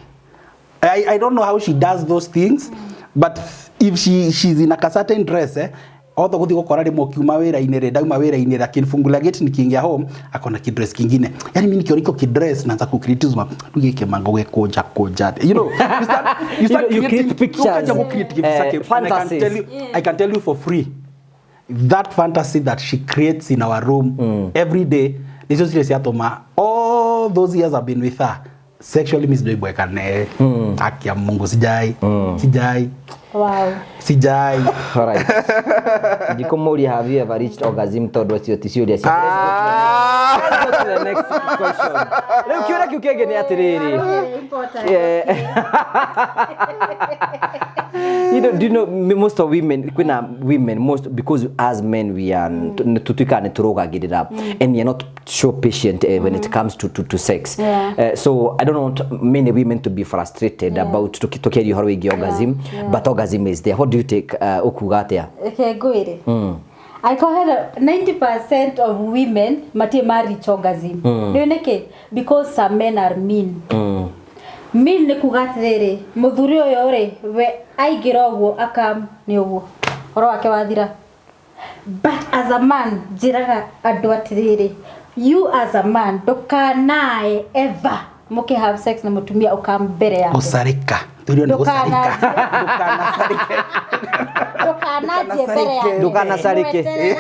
I don't know how she does those things, but if she's in a certain dress, eh, although guthi gukora rimwe kiuma wira-inĩ rĩ, ndauma wira-inĩ rĩ, akinifungulia gate nikiingia home, akona kidress kingine. Yani mimi nikiona iko kidress naanza ku criticize ma gĩkĩ mango gĩkũnja kũnja. You start You create creating pictures. ukaja ku create kibisa. Eh, And I can fantasies. tell you, I can tell you for free, that fantasy that she creates in our room every day nicio cirĩ ciatũma all those years I've been with her. Sexually mi sijai boeka naye. Haki ya Mungu sijai. Sijai. Wow. Sijai. Alright. Ndikũmũria, have you ever reached orgasm, tondũ acio ti ciũria cia. Let's go to the next question. Rĩu kĩũria kĩu kĩngĩ nĩ atĩrĩrĩ. Important. Yeah. Do you know most of women, kwina women, most, because as men we are tutuika nĩ tũrũgagĩrĩra and we are not so patient when it comes to sex. So I don't want many women to be frustrated about tukiaria ũhoro wĩgiĩ orgasm, but orgasm is there. What do you take, ũkuga atĩa? Reke ngwĩre, angĩkorwo hena 90% of women matirĩ ma reach orgasm, nĩ nĩkĩ? Because some men are mean. Mean nĩ kuga atĩrĩrĩ, mũthuri ũyũ rĩ, we aingĩra ũguo akam nĩ ũguo ũhoro wake wathira. But as a man, njĩraga andũ atĩrĩrĩ, you as a man, ndũkanae ever mũkĩ have sex na mũtumia ũkam mbere yake. Gũcarĩka. Tũrio nĩ gũcarĩka. Ndũkanacarĩke. Ndũkananjie mbere yake. Ndũkanacarĩke. Mweterere.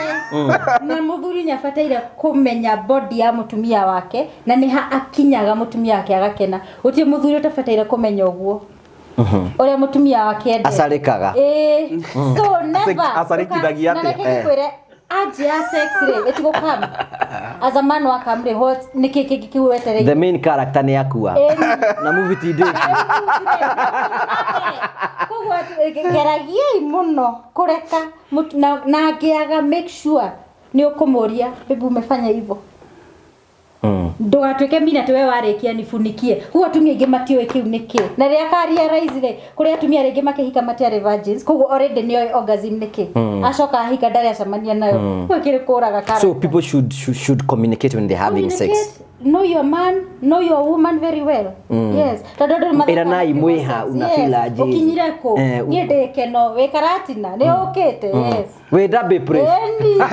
Na mũthuri nĩ abataire kũmenya body ya mũtumia wake na nĩ ha akinyaga mũtumia wake agakena. Gũtirĩ mũthuri ũtabataire kũmenya ũguo ũrĩa mũtumia wake endete. Acarĩkaga. Ĩĩ, so never. Acarĩkithagia Na atĩa? reke ngũkwĩre, anjia ya sex rĩ, ĩtigũkam as a man wakam rĩ, what nĩkĩ kĩngĩ kĩu wetereire? The main character nĩ akua na movie ti ndĩki. Koguo geragiai mũno kũreka na angĩaga, make sure nĩ ũkũmũria, "Baby, umefanya hivyo?" Ndũgatuĩke mina atĩ we warĩkia nifunikie. Koguo atumia aingĩ matiũĩ kĩu nĩ kĩ, na rĩrĩa ka realize rĩ, kũrĩ atumia rĩngĩ makĩhika matiarĩ virgins, koguo already nĩoĩ orgasm nĩ kĩ, acoka ahika ndarĩ acemania nayo, koguo kĩrĩ kũraga So character. people should communicate when they're having sex. Communicate. Know your man, know your woman very well. Yes, tondũ andũ nĩ Ĩranai mwĩha, una feel aje? Ũkinyire kũ? Niĩ ndĩ keno, wĩ karatina nĩ ũkĩte, yes. Wĩ double praise. Ĩni.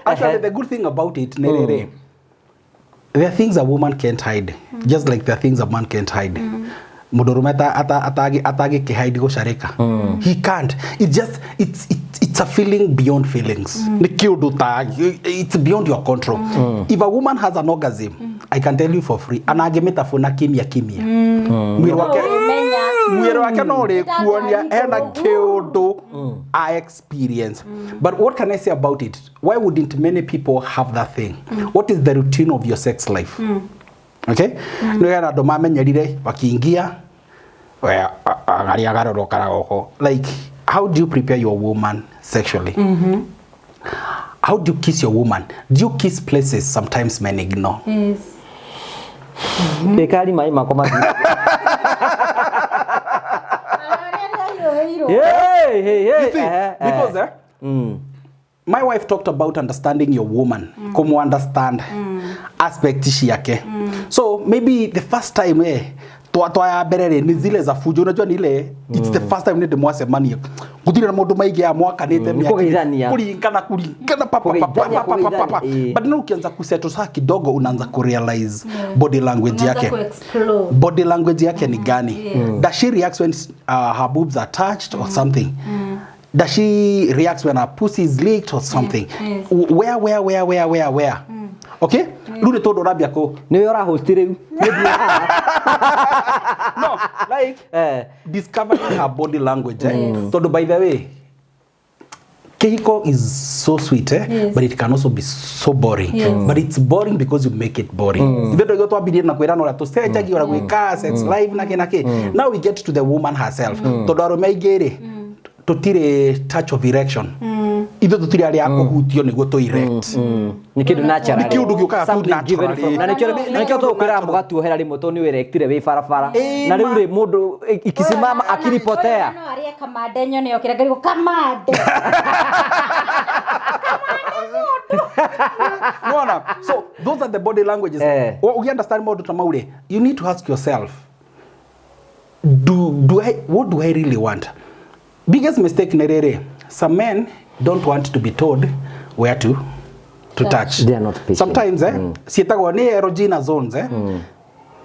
Actually, the good thing about it, nĩ rĩrĩ, there are things a woman can't hide, just like there are things a man can't hide. Mũndũrũme atangĩkĩhide gũcarĩka, he can't. It's just it's a feeling beyond feelings. Nĩ kĩũndũ ta it's beyond your control. If a woman has an orgasm, I can tell you for free, ana angĩmĩtabuna kimya kimya, mwĩrĩ wake Ũrĩmenya. mwĩrĩ wake no ũrĩkuonia hena kĩũndũ I experience. But what can I say about it? Why wouldn't many people have that thing? What is the routine of your sex life? Okay, nĩ hena andũ mamenyerire wakiingia we agaria agarũrũka gũkũ. Like, how do you prepare your woman sexually? How do you kiss your woman? Do you kiss places sometimes men ignore? Yes. Ĩkari maĩ makwa mathi. Arĩa nĩahiũhĩirwo. Hey, hey, hey. You see, because my wife talked about understanding your woman, mm. Understand aspect ciake. So maybe the first time, twa ya mbere rĩ, ni zile za fujo, unajua ni ile it's the first time nĩ ndĩmwacemania, gũtirĩ na mũndũ maingĩ ya mwakanĩte Nĩ kũgeithania. Kũringana kũringana pa, pa, pa, pa, Kũgeithania, pa, pa, pa, pa. kũgeithania, ĩĩ. But now ukianza kusettle saa kidogo, unaanza kurealize body language Unaanza yake. kuexplore. Body language yake ni gani? Does she react when her boobs are touched or something? Does she react when her pussy is licked or something? Where? Okay, rĩu nĩ tondũ ũrambia kũ Nĩwe ũrahost rĩu. No, like discovering her body language, eh? Tondũ by the way, kĩhiko is so sweet, eh? Yes. But it can also be so boring. Yes. But it's boring because you make it boring. Ithuĩ ndio twambirie na kwĩrana ũrĩa tũcenjagia ũrĩa gwĩka sex life na kĩ na kĩ. Now we get to the woman herself, tondũ arũme aingĩ rĩ, tũtirĩ touch of erection. Ithuĩ tũtirĩ arĩa a kũhutio nĩguo tũ erect. Nĩ kĩndũ natural. Nĩ kĩũndũ gĩũkaga tu Something given naturally. na nĩkĩo tũkwĩraga mũgatuohera rĩmwe tondũ nĩ wĩrektire wĩ barabara na rĩu rĩ, mũndũ ikisimama akilipotea. No arĩe kamande nyone okĩra ngarigwo kamande. Unaona? So those are the body languages. Uki understand maũndũ ta mau rĩ, you need to ask yourself, do I what do I really want? Biggest mistake nĩ rĩrĩ, some men don't want to be told where to touch. They are not patient. Sometimes, ciĩtagwo nĩ erogenous zones, eh?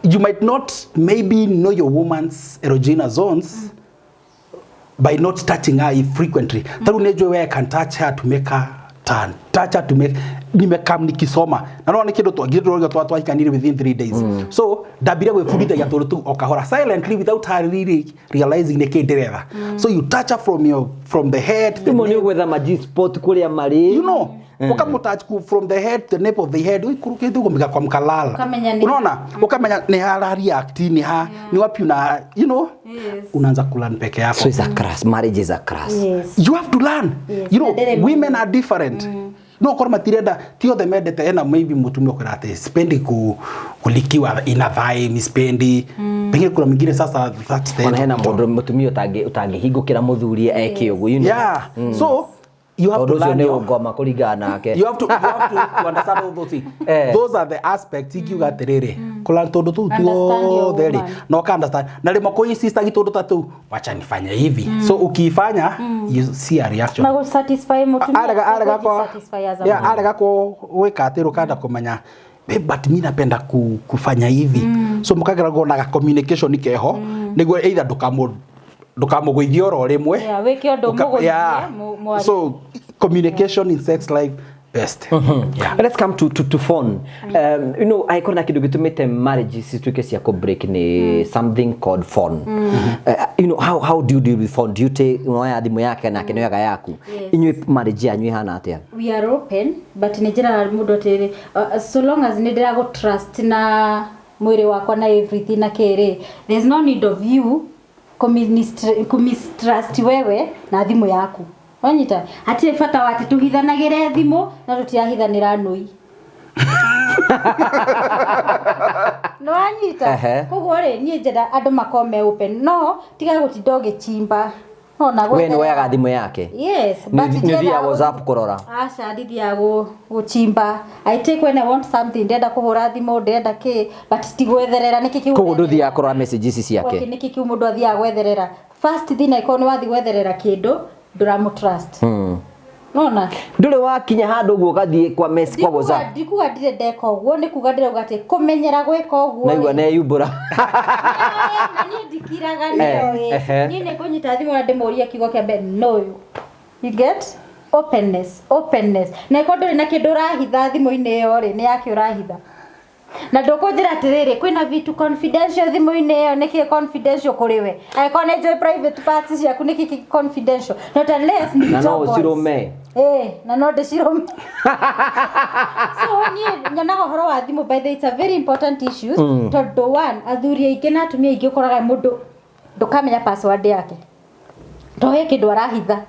You might not maybe know your woman's erogenous zones by not touching her frequently. Ta rĩu nĩ njũĩ where I can touch her to make her Turn, touch her to make nimekam nikisoma na no nä kä ndå twangä twahikanire within 3 days. So ndambire gwĩbundithagia tũndũ tũu o kahora, silently, without her really realizing nĩ kĩ ndĩretha. So you touch her from the head, the Rĩmwe nĩ nape. ũgwetha ma G-spot kũrĩa marĩ. Ukamutouch from the head, the nape of the head, uikurukite ugo kwa mkalala. Ukamenya ni- Unaona, ukamenya ni ha react, ni ha ni wapi una unaanza kulearn peke yako. So it's a class, marriage is a class. Yes. You have to learn. Na ndĩrĩ Women are different. No korwo matirenda, ti othe mendete ena. Maybe mutumia ukora ati spendi kulikiwa ina thigh, spendi. Pengine kuna mwingine sasa that's the Ona hena mũndũ mũtumia ũtangĩhingũkĩra mũthuri eke ũguo. Yeah. So you have Tondũ to ũcio learn nĩ ũngoma kũringana nake. You have to understand all those things. Those are the aspects ingiuga atiriri kula tundu tuu Understand your tuothe ri woman. na uka understand na rĩmwe kũ insist tundu ta tuu, wacha nifanye hivi. So ukiifanya, you see a reaction. Na gũsatisfy mũtumia. Arega kwa satisfy as a yeah, man. arega ko gwika ati rukanda kumenya, "Babe, but mi napenda kufanya hivi." So mukagera na communication keho niguo either ndukamũgũithie oro rĩmwe. Yeah, wĩke ũndũ ũmũgũithie, mwarie. So communication in sex life, best, yeah. Let's come to phone. Angĩkorwo na kĩndũ gĩtũmĩte marriage cituĩke cia kũ break nĩ something called phone. How do you deal with phone? Do you take unoya thimũ yake nake nĩoyaga yaku? Yes. Inyuĩ marriage yanyu ĩhana atĩa? We are open, but nĩ njĩraga mũndũ atĩrĩrĩ, so long as nĩ ndĩragũ trust na mwĩrĩ wakwa na everything na kĩrĩ, there's no need of you kũmistrust wewe na thimũ yaku. Wanyita, hatirĩ bata wa atĩ tũhithanagĩre thimũ na tũtirahithanĩra nũi. No wanyita? Koguo rĩ, niĩ njenda andũ makorwo me open, no tiga gũtinda ũgĩchimba nona. We nĩ woyaga thimũ yake? Yes. Nĩ But nĩ ũthiaga WhatsApp kũrora? Aca, ndithiaga gũchimba. I take when I want something, ndĩrenda kũhũra thimũ, ndĩrenda kĩ, but ti gwetherera nĩkĩ kĩu. Koguo ndũthiaga kũrora message ici ciake? Okay, nĩkĩ kĩu mũndũ athiaga gwetherera? First thing, angĩkorwo nĩ wathiĩ gwetherera kĩndũ, ndũramũ trust. Nona. Ndũrĩ wakinya handũ ũguo ũgathiĩ kwa mess kwa WhatsApp? Ndikuga ndirĩ ndeka ũguo, nĩ kuga ndĩrauga atĩ kũmenyera gwĩka ũguo Naigua rĩ, neyumbũra. Na niĩ ndikiraga nĩoĩ. Niĩ nĩ ngũnyita thimũ na ndĩmũrie kiugo kĩa mbere, no you get openness, openness. Na ĩkorwo ndũrĩ na kĩndũ ũrahitha thimũ-inĩ ĩyo rĩ, nĩ yake ũrahitha? Na ndũkũnjĩra atĩrĩrĩ, kwĩna vitu confidential thimũ-inĩ ĩyo. Nĩkĩ confidential kũrĩ we? Angĩkorwo nĩ njũĩ private parts ciaku, nĩkĩ kĩ confidential? Not unless nĩ Na no job wise. ũcirũme. Eh, na no ndĩcirũme. So niĩ nyonaga ũhoro wa thimũ, by the way, it's a very important issue, tondũ one, athuri aingĩ na atumia aingĩ, ũkoraga mũndũ ndũkamenya password yake to he kĩndũ arahitha.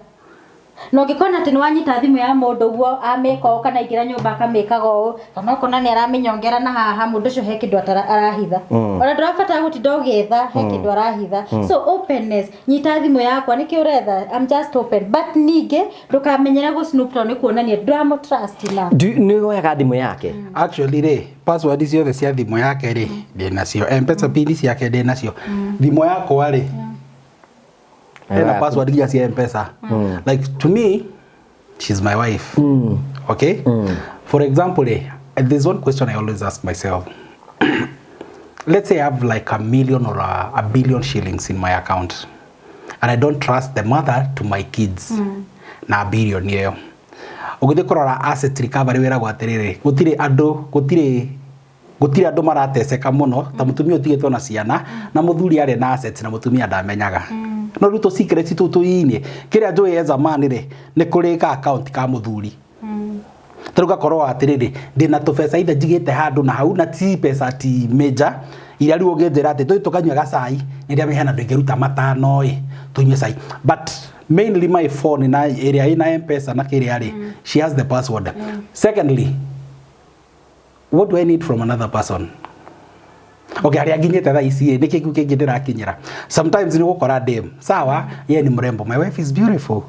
Na ũngĩkona atĩ nĩ wanyita thimũ ya mũndũ ũguo amĩka ũũ, kana aingĩra nyũmba akamĩkaga ũũ, kana ũkona nĩ aramĩnyongera na haha, mũndũ ũcio he kĩndũ arahitha. Ona ndũrabatara gũtinda ũgĩetha, he kĩndũ arahitha. So openness, nyita thimũ yakwa, nĩkĩ ũretha? I'm just open, but ningĩ ndũkamenyere gũ snoop tondũ nĩ kuonania ndũramũ trust na Nĩ woyaga thimũ yake? Actually rĩ, password ciothe cia thimũ yake rĩ, ndĩ nacio. Mpesa pin ciake ndĩ nacio. Thimũ yakwa rĩ, ena password nginya cia Mpesa. Like, to me, she's my wife, okay? For example, there's one question I always ask myself. Let's say I have like a million or a billion shillings in my account and I don't trust the mother to my kids na billion ĩyo. Ũgĩthiĩ kũrora asset recovery, wĩragwo atĩrĩrĩ, gũtirĩ andũ, gũtirĩ andũ marateceka mũno ta mũtumia ũtigĩtwo na ciana na mũthuri arĩ na assets na mũtumia ndamenyaga. No rĩu tũ secrets tũu tũini kĩrĩa njũĩ as a man rĩ, nĩ kũrĩ ka account ka mũthuri. Tarĩu gakorwo atĩrĩrĩ, ndĩna tũbeca ithe njigĩte handũ na hau, na ti mbeca ti major iria rĩu ũngĩnjĩra atĩ tũthiĩ tũkanyua gacai, nĩ ndĩamenya ndũ ingĩruta 500 ĩ tũnyue cai. But mainly my phone na ĩrĩa ĩna Mpesa na kĩrĩa rĩ, she has the password. Secondly, what do I need from another person? Okay, harĩa nginyĩte thaa ici ĩ, nĩkĩ kĩu kĩngĩ ndĩrakinyĩra? Sometimes nĩ gũkora dem sawa, ye ni mrembo, my wife is beautiful.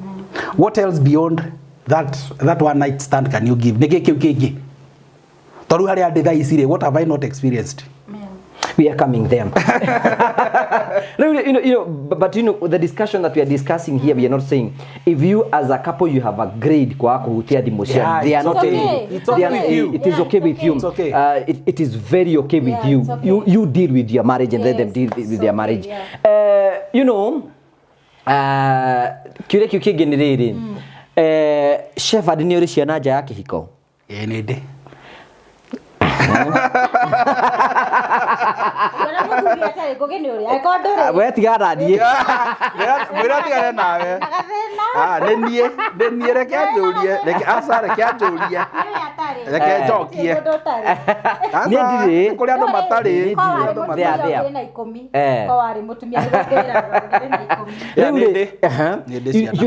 What else beyond that one night stand can you give? Nĩkĩ kĩu kĩngĩ? Tondũ harĩa ndĩ thaa ici rĩ, what have I not experienced? We are coming there. No, but the discussion that we are discussing here, we are not saying if you as a couple you have agreed kwa kuhutia thimũ cia, Yeah, they are it's not okay. telling you. It's okay with you. It is Yeah, okay it's with okay. you. It's okay. It is very okay with Yeah, you. it's okay. You deal with your marriage and let them Yes, deal with it's their okay, marriage. yeah. Kiuria kiu kĩngĩ nĩ rĩrĩ. Shepherd, nĩ ũrĩ ciana nja ya kĩhiko? Ĩĩ, nĩ ndĩ. Ũrĩa mũthuri atarĩ ngũgĩ nĩ ũrĩa angĩkorwo ndũrĩ. We tiga naniĩ. Mwĩra tigane nawe. Na gathĩna. Ah, nĩ niĩ reke anjũrie, reke aca, reke anjũrie. Nĩwe atarĩ. Reke njokie. Gũtirĩ mũndũ ũtarĩ. Aca, Niĩ ndirĩ. nĩ kũrĩ andũ matarĩ. Niĩ Ko ndirĩ. warĩ Andũ mũtumia There, there. ũngĩrĩ na 10. Eh. Ko warĩ mũtumia nĩguo ngwĩraga ũngĩrĩ na 10. Yeah, Rĩu rĩ, nĩ ndĩ. Nĩ ndĩ ciana.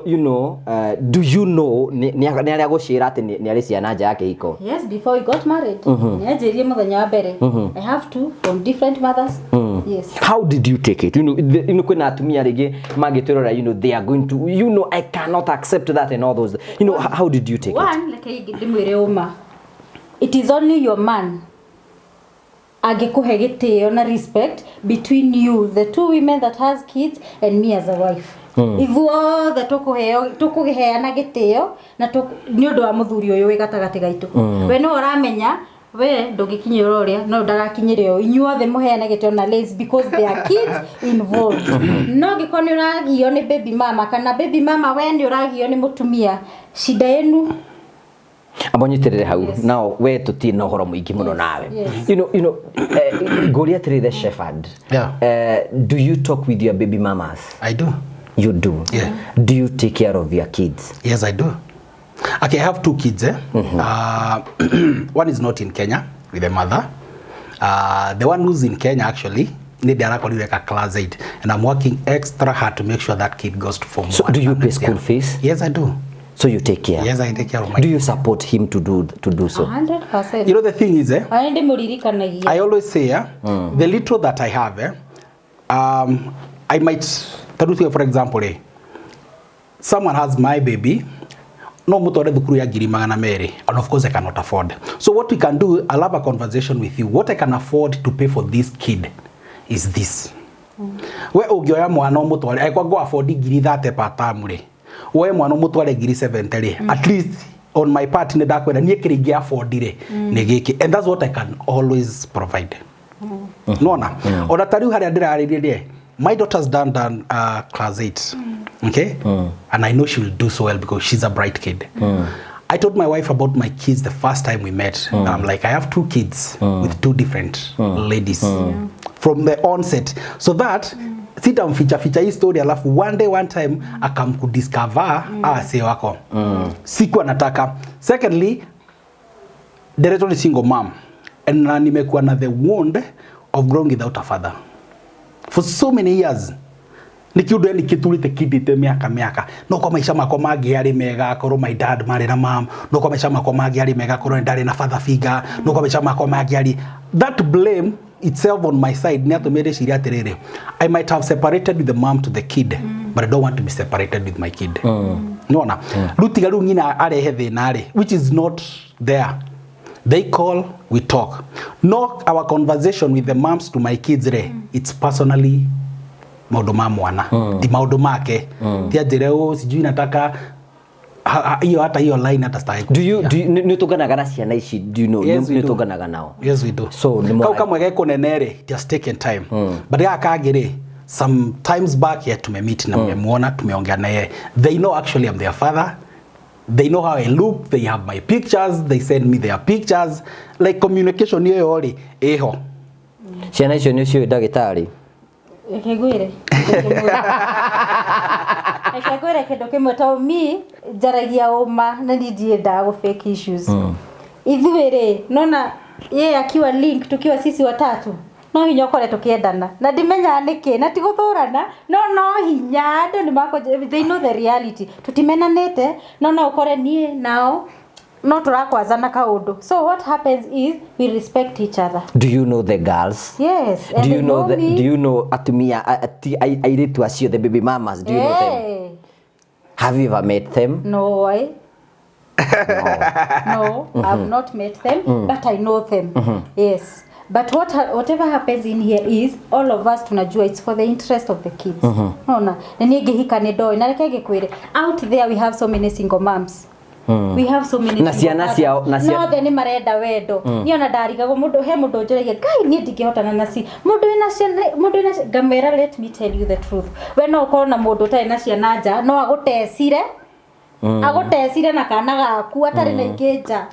You know, do you know nĩ arĩa gũcĩra atĩ nĩ arĩ ciana nja ya kĩhiko? Yes, before we got married. Nĩanjĩrire mũthenya wa mbere. I have two from different mothers. Yes. How did you take it? Kwĩna atumia rĩngĩ mangĩtwĩrora, they are going to, I cannot accept that and all those. How did you take it? One, reke ndĩmwĩre ũma. It is only your man angĩkũhe gĩtĩo na respect between you, the two women that has kids, and me as a wife. Ithuothe tũkũheo tũkũheana gĩtĩo na nĩ ũndũ wa mũthuri ũyũ wĩ gatagatĩ gaitũ. We no ũramenya we ndũngĩkinyĩra ũrĩa no ndagakinyĩre ũyũ, inyuothe mũheane gĩtĩo na lace because there are kids involved. No angĩkorwo nĩ ũragio nĩ baby mama kana baby mama we nĩ ũragio nĩ mũtumia, shida yenu. Amba nyitĩrĩre hau. Yes. Nao we tũtirĩ na ũhoro mũingĩ mũno nawe. Yes. Ngũria atĩrĩ, the Shepherd, Yeah. Do you talk with your baby mamas? I do. You do? Yeah. Do you take care of your kids? Yes, I do. Okay, I have two kids. Eh? One is not in Kenya with the mother. The one who's in Kenya actually, nĩ ndarakorire ka class 8 and I'm working extra hard to make sure that kid goes to form So 1. do you pay next school year. fees? Yes, I do. So you take care? Yes, I take care of my Do you support him to do so? 100%. You know the thing is, eh, Ona ndĩmũririkanagia. I always say, eh, the little that I have, eh, I might, tarĩu for example, eh, someone has my baby, no mutware thukuru ya 200,000, and of course I cannot afford. So what we can do, I'll have a conversation with you. What I can afford to pay for this kid is this. We ũngĩoya mwana ũmũtware, angĩkorwo ngũ afford 30,000 per term rĩ, woe mwana ũmũtware 70,000 rĩ, at least on my part nĩ ndakwĩra niĩ kĩrĩa ingĩ afford rĩ nĩ gĩkĩ, and that's what I can always provide. Nona ona ta rĩu harĩa ndĩrarĩrie rĩ, my daughter's done class 8, okay, and I know she will do so well because she's a bright kid. I told my wife about my kids the first time we met. And I'm like, I have two kids with two different ladies from the onset. So that sitamficha ficha hii story alafu one day, one time akamkudiscover mm. Ah, wako siku anataka. Secondly, Dereto ni single mom and na nimekuwa na the wound of growing without a father for so many years. Nä kä å ndå nä kä turä te kindä mä aka mä aka no kwa maica makwa mangä arä mega korwo my dad marä na mam, no kwa maica makwa mangä arä mega korwo nä ndarä na father figure, no kwa maica makwa mangä arä that blame itself on my side nä atå mä ndäciria atä rä rä, I might have separated with the mom to the kid, but I don't want to be separated with my kid. Nona rä u tiga rä u nyina arehe thä na rä, which is not there. They call, we talk. No, our conversation with the moms to my kids re, it's personally maundu ma mwana, ti maundu make. Ti anjire å sijui nataka hiyo, hata hiyo line hata sitaki Do you kusikia. do you nĩ ũtũnganaga na ciana ici? Do you know? Yes, we Nĩ do. ũtũnganaga nao? Yes, we do. So, nĩ kau kamwe ge kũnene rĩ, it has taken time, but gaka kangĩ rĩ, some times back yeah, tumemeet na tumemuona, tumeongea na yeye. They know actually I'm their father. They know how I look. They have my pictures. They send me their pictures. Like communication ĩyo rĩ ĩho. Ciana icio nĩ ciũĩ ndagĩtarĩ? Reke ngwĩre kĩndũ kĩmwe, to mi njaragia ũma na ni ndiendaga gũ fake issues. Ithuĩ rĩ, nona ye akiwa link tukiwa sisi watatu, no hinya ũkore tũkĩendana na ndimenyaga nĩkĩ na ti gũthũrana, no hinya andũ nĩ makũ, they know the reality, tũtimenanĩte, no ũkore niĩ nao no tũrakwazana kaũndũ. So what happens is we respect each other. Do you know the girls? Yes, and Do you they know the, me. do you know atumia airĩtu acio, the baby mamas? Do you know them? Eh. Have you ever met them? No, I no, I've not met them, but I know them. Yes. But whatever happens in here is all of us tunajua it's for the interest of the kids. Nona, na niĩ ngĩhika nĩ ndoĩ na reke ngĩkwĩre, out there we have so many single moms. We have so many Na single ciana fathers. ciao- na No othe nĩ marenda wendo. Niĩ ona ndarigagwo mũndũ, he mũndũ ũnjũragia, Ngai, niĩ ndingĩhotana na ci mũndũ wĩna ciana, mũndũ wĩna ngamwĩra, let me tell you the truth, we no ũkorwo na mũndũ ũtarĩ na ciana nja no agũtecire. Agũtecire na kana gaku atarĩ na ingĩ nja.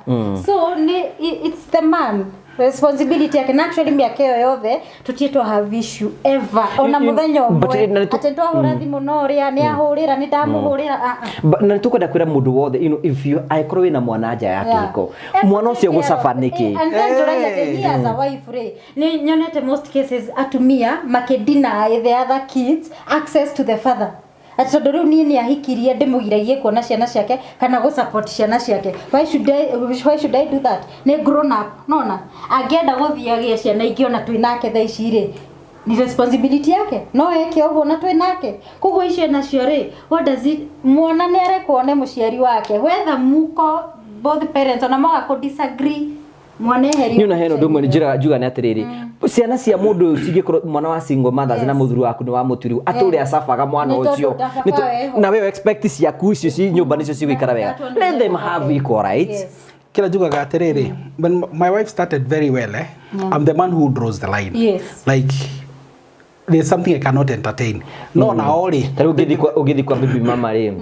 So nĩ it's the man responsibility yake, na actually mĩaka ĩyo yothe tũtirĩ twa have issue ever, ona mũthenya But, ũmwe na atĩ twahũra thimũ no ũrĩa nĩ ahũrĩra, nĩ ndamũhũrĩra, ah, ah. Na nĩ tũkwenda kwĩra mũndũ wothe, if you angĩkorwo wĩna mwana nja ya kĩhiko, mwana ũcio gũcaba nĩkĩ? And then njũragia atĩ niĩ as a wife rĩ, nĩ nyonete most cases atumia makĩ deny the other kids access to the father, atĩ tondũ rĩu niĩ nĩ ahikirie ndĩmũgiragie kuona ciana ciake kana gũ support ciana ciake. Why should I do that? Nĩ grown up, nona angĩenda gũthiĩ agĩe ciana ingĩ ona twĩ nake thaa ici rĩ, ni responsibility yake, no eke ũguo na twĩ nake. Koguo icio nacio rĩ, what does it, mwana nĩ arekwo nĩ mũciari wake, whether muko both parents ona moga kũ disagree, mwana eherio. Niĩ ona hena ũndũ ũmwe njĩraga njuga nĩ atĩrĩrĩ, ciana cia mũndũ ũyũ cingĩkorwo mwana wa single mothers na mũthuri waku nĩ wa mũturi atũrĩ acabaga mwana Nĩ tondũ ũcio. baba weho. Na we expect ciaku icio ci nyũmba nĩcio cigũikara wega. That one Let them have equal rights. Kila njugaga atiriri, when my wife started very well, eh, I'm the man who draws the line. Like, there's something I cannot entertain, no nao rĩ. Ta rĩu ũngĩthiĩ kwa baby mama rĩ,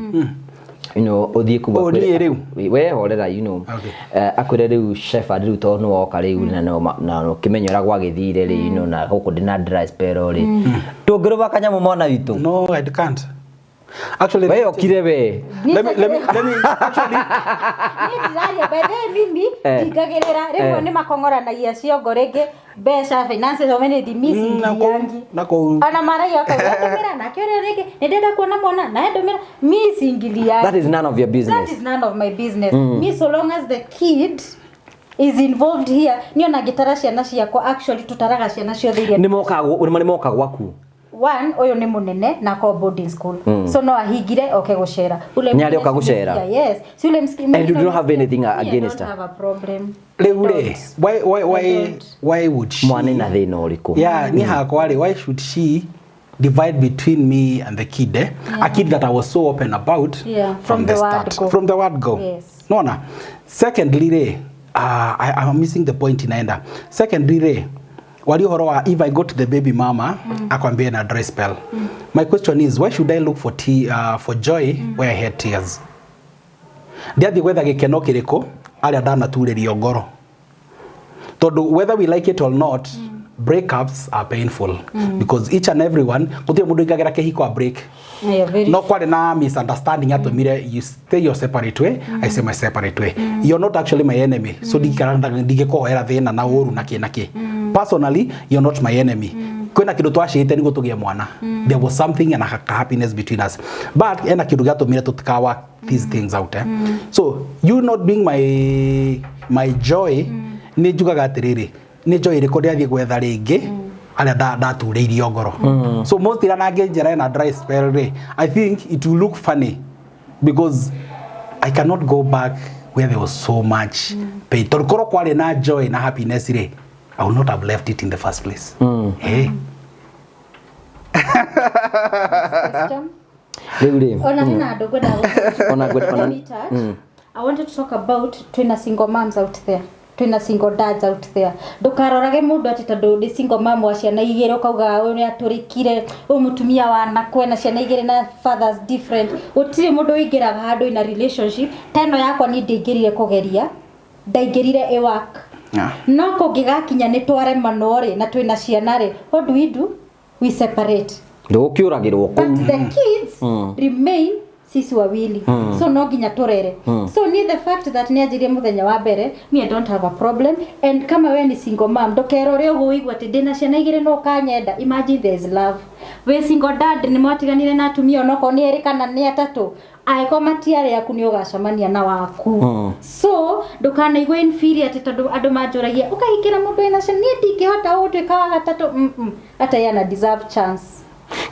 ũthiĩ kũu. Oh, niĩ rĩu? We horera. Okay. Akwĩre rĩu, "Shepherd, rĩu tondũ nĩ woka rĩu na na ũkĩmenya ũrĩa gwagĩthire rĩ, na gũkũ ndĩna dry spell rĩ, tũngĩrũma kanyamũ mwana witũ." No, I can't actually. We okire we. Let me actually. Niĩ ndiraria, by the way, mimi ndingagĩrĩra rĩmwe. Nĩ makong'oranagia ciongo rĩngĩ, mbeca, finances or anything, mi singiliangi. Na kũu. Ona maragia akauga ndũmĩra nake ũrĩa rĩngĩ nĩ ndĩrenda kuona mwana nawe ndũmĩra, mi singiliangi. That is none of your That business. is none of my business. Me, so long as the kid is involved here, niĩ ona ngĩtara ciana ciakwa, actually tũtaraga ciana ciothe iria Nĩ moka gwaku? One, ũyũ nĩ mũnene na akorwo boarding school, so no ahingire oke gũcera. Ule Nĩ arĩ oka mwingine gũcera? si yes, si ule And you don't have anything Me, I against don't her? have a problem. Rĩu rĩ, Don't. why I don't. why would she Mwana ena thĩna ũrĩkũ? Yeah, ni hakwa rĩ, why should she divide between me and the kid, eh? A kid that I was so open about from from the the word start, go. from the word go. Nona secondly rĩ, I'm missing the point inaenda. Secondly rĩ, wali ũhoro wa if I go to the baby mama, akwambie na dry spell, my question is, why should I look for tea, for joy where I had tears? Ndiathiĩ gwetha gĩkeno kĩrĩkũ arĩa ndanaturĩrio ngoro? Tondũ whether we like it or not, breakups are painful, because each and everyone, gũtirĩ mũndũ ingagĩra kĩhiko a break. Yeah, very. No kwarĩ na misunderstanding atũmire you stay your separate way, I say my separate way. You're not actually my enemy, so ndingĩkara ndingĩkũhoera thĩna na ũru na kĩ na kĩ. Personally, you're not my enemy. Kwĩna kĩndũ twacĩte nĩguo tũgĩe mwana. There was something and a happiness between us, but ena kĩndũ gĩatũmire tũtikawa these things out, eh? So you not being my joy, nĩ njugaga atĩrĩrĩ, nĩ joy ĩrĩkũ ndĩrathiĩ gwetha rĩngĩ arĩa ndaturĩirio ngoro? So most ira nangĩnjĩra ena dry spell rĩ, I think it will look funny because I cannot go back where there was so much pain, tondũ korwo kwarĩ na joy na happiness rĩ, I would not have left it in the first place. Hey. Question. Rĩu rĩ, Ona hena andũ ngwenda Ona Let me touch. I wanted to talk about twina single moms out there, twina single dads out there. Ndũkarorage mũndũ atĩ tondũ nĩ single mom wa ciana igĩrĩ ũkauga ũyũ nĩ atũrĩkire, ũyũ mũtumia wa nakwe na ciana igĩrĩ na fathers different. Gũtirĩ mũndũ ũingĩraga handũ ina relationship ta ĩno yakwa. Niĩ ndĩingĩrire kũgeria, ndaingĩrire ĩ work. No kũngĩgakinya nĩ twaremanwo rĩ, na twĩna ciana rĩ, what do we do? We separate. Ndũgũkĩũragĩrwo But kũu. the kids remain sisi wawili, so no nginya turere. So ni the fact that nĩ anjirie mũthenya wa mbere, me, I don't have a problem. And kama we ni single mom, ndũkerore ũguo ũigue atĩ ndĩna ciana igĩrĩ no ũkanyenda. Imagine there is love. Wĩ single dad, nĩ mwatiganire na atumia onokorwo nĩ erĩ kana nĩ atatũ, angĩkorwo matiarĩ aku, nĩ ũgacemania na waku. So ndũkanaigua inferior atĩ tondũ andũ manjũragia ũkahikĩra mũndũ wĩna ciana, niĩ ndingĩhota ũgũtuĩka wa gatatũ. Hata yeye ana deserve chance.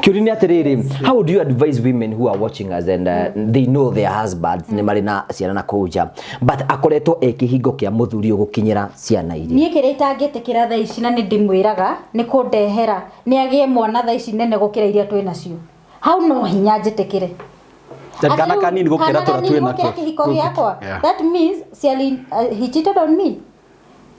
Kĩũria nĩ atĩrĩrĩ, how would you advise women who are watching us and they know their husbands nĩ marĩ na ciana na kũu nja, but akoretwo e kĩhingo kĩa mũthuri ũgũkinyĩra ciana iria? Niĩ kĩrĩa itangĩtĩkĩra thaa ici na nĩ ndĩmwĩraga nĩ kũndehera nĩ agĩe mwana thaa ici nene gũkĩra iria twĩ nacio. Hau no hinya njĩtĩkĩre. Kana Atĩ rĩu kanini gũkĩra kana tũrĩa kanini twĩ gũkĩra natuo. kĩhiko gĩakwa. Yeah. That means ciali, he cheated on me.